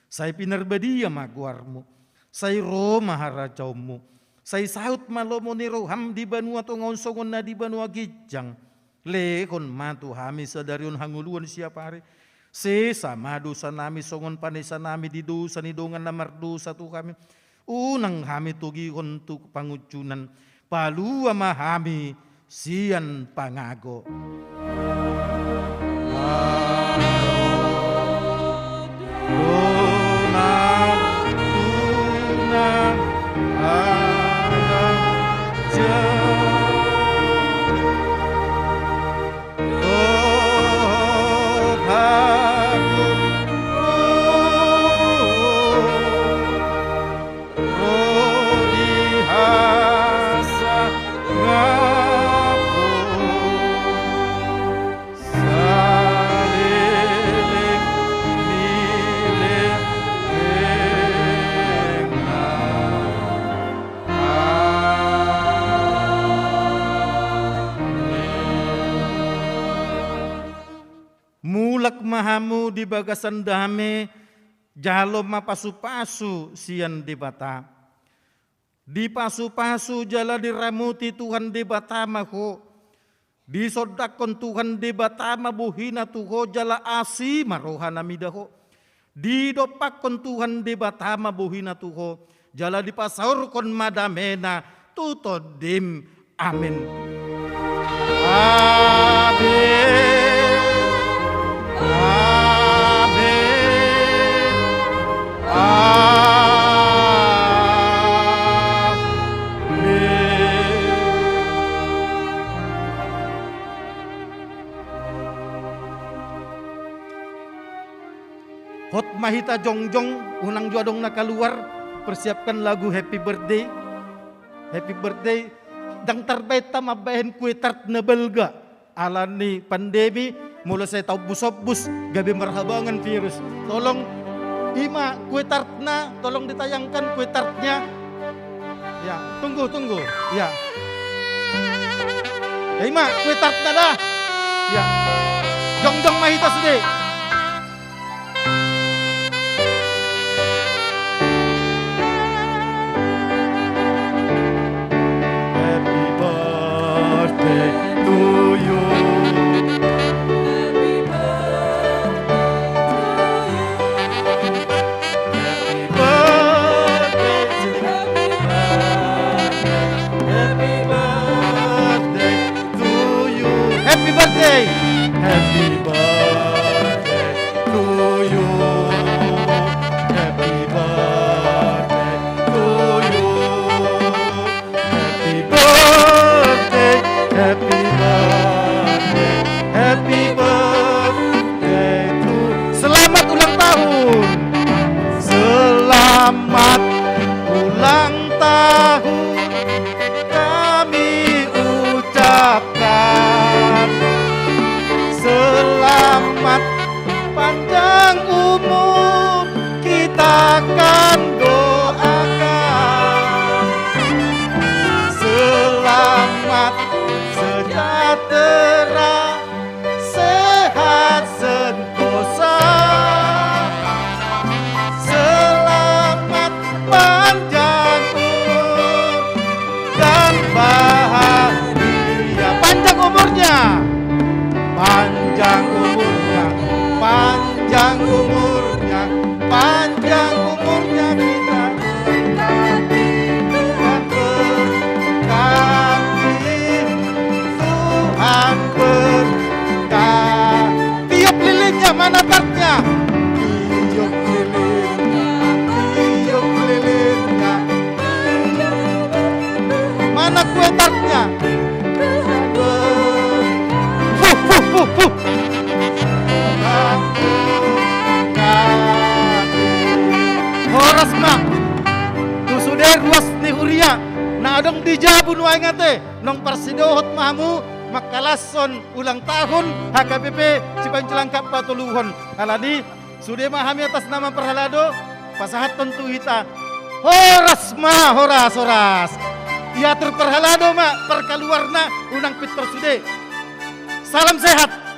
sai pinarbadia ma goarmu, sai ro ma harajaonmu, sai saut ma lomo ni roham di banua tonga on songon na di banua ginjang. Lehon ma tu hami sadari on hangoluan siapari. Sesa ma dosanami songon panesanami di dosa ni dongan na mardosa tu hami. Unang hami togihon tu pangunjunan. Palua ma hami sian pangago. Mulak ma hamu di bagasan dame, jalo ma pasupasu sian Debata. Dipasupasu jala diramoti Tuhan Debata ma ho. Disondangkon Tuhan Debata ma bohina tu ho jala asi ma rohana mida ho. Didompakkon Tuhan Debata ma bohina tu ho jala dipasaorhon ma damena tu tondim. Amen. Amen. Amen. Amen. Hot ma hita jongjong, unang jo adong na kaluar, persiapkan lagu Happy Birthday. Happy Birthday. Ndang tarbaen hita mambahen kue tart na balga. Ala ni pandemi, molo sai taombus-ombus, gabe marhabangan virus. Tolong, i ma kue tartna, tolong ditayangkan kue tartnya. Ya, tunggu, tunggu. Ya. Ya, i ma kue tartna da. Ya. Jongjong ma hita sude. Happy birthday to you. Happy birthday to you. Happy birthday to you. Happy birthday to you. Happy birthday. Happy birthday. Adong di jabu nuaeng ate, nunga parsidohot ma hamu mangkalashon ulang tahun H K B P Sipajulang K patoluhon. Alani, sude ma hami atas nama parhalado pasahathon tu hita. Horas ma, horas, horas. Diatur parhalado ma parkaluarna, unang pintor sude. Salam sehat.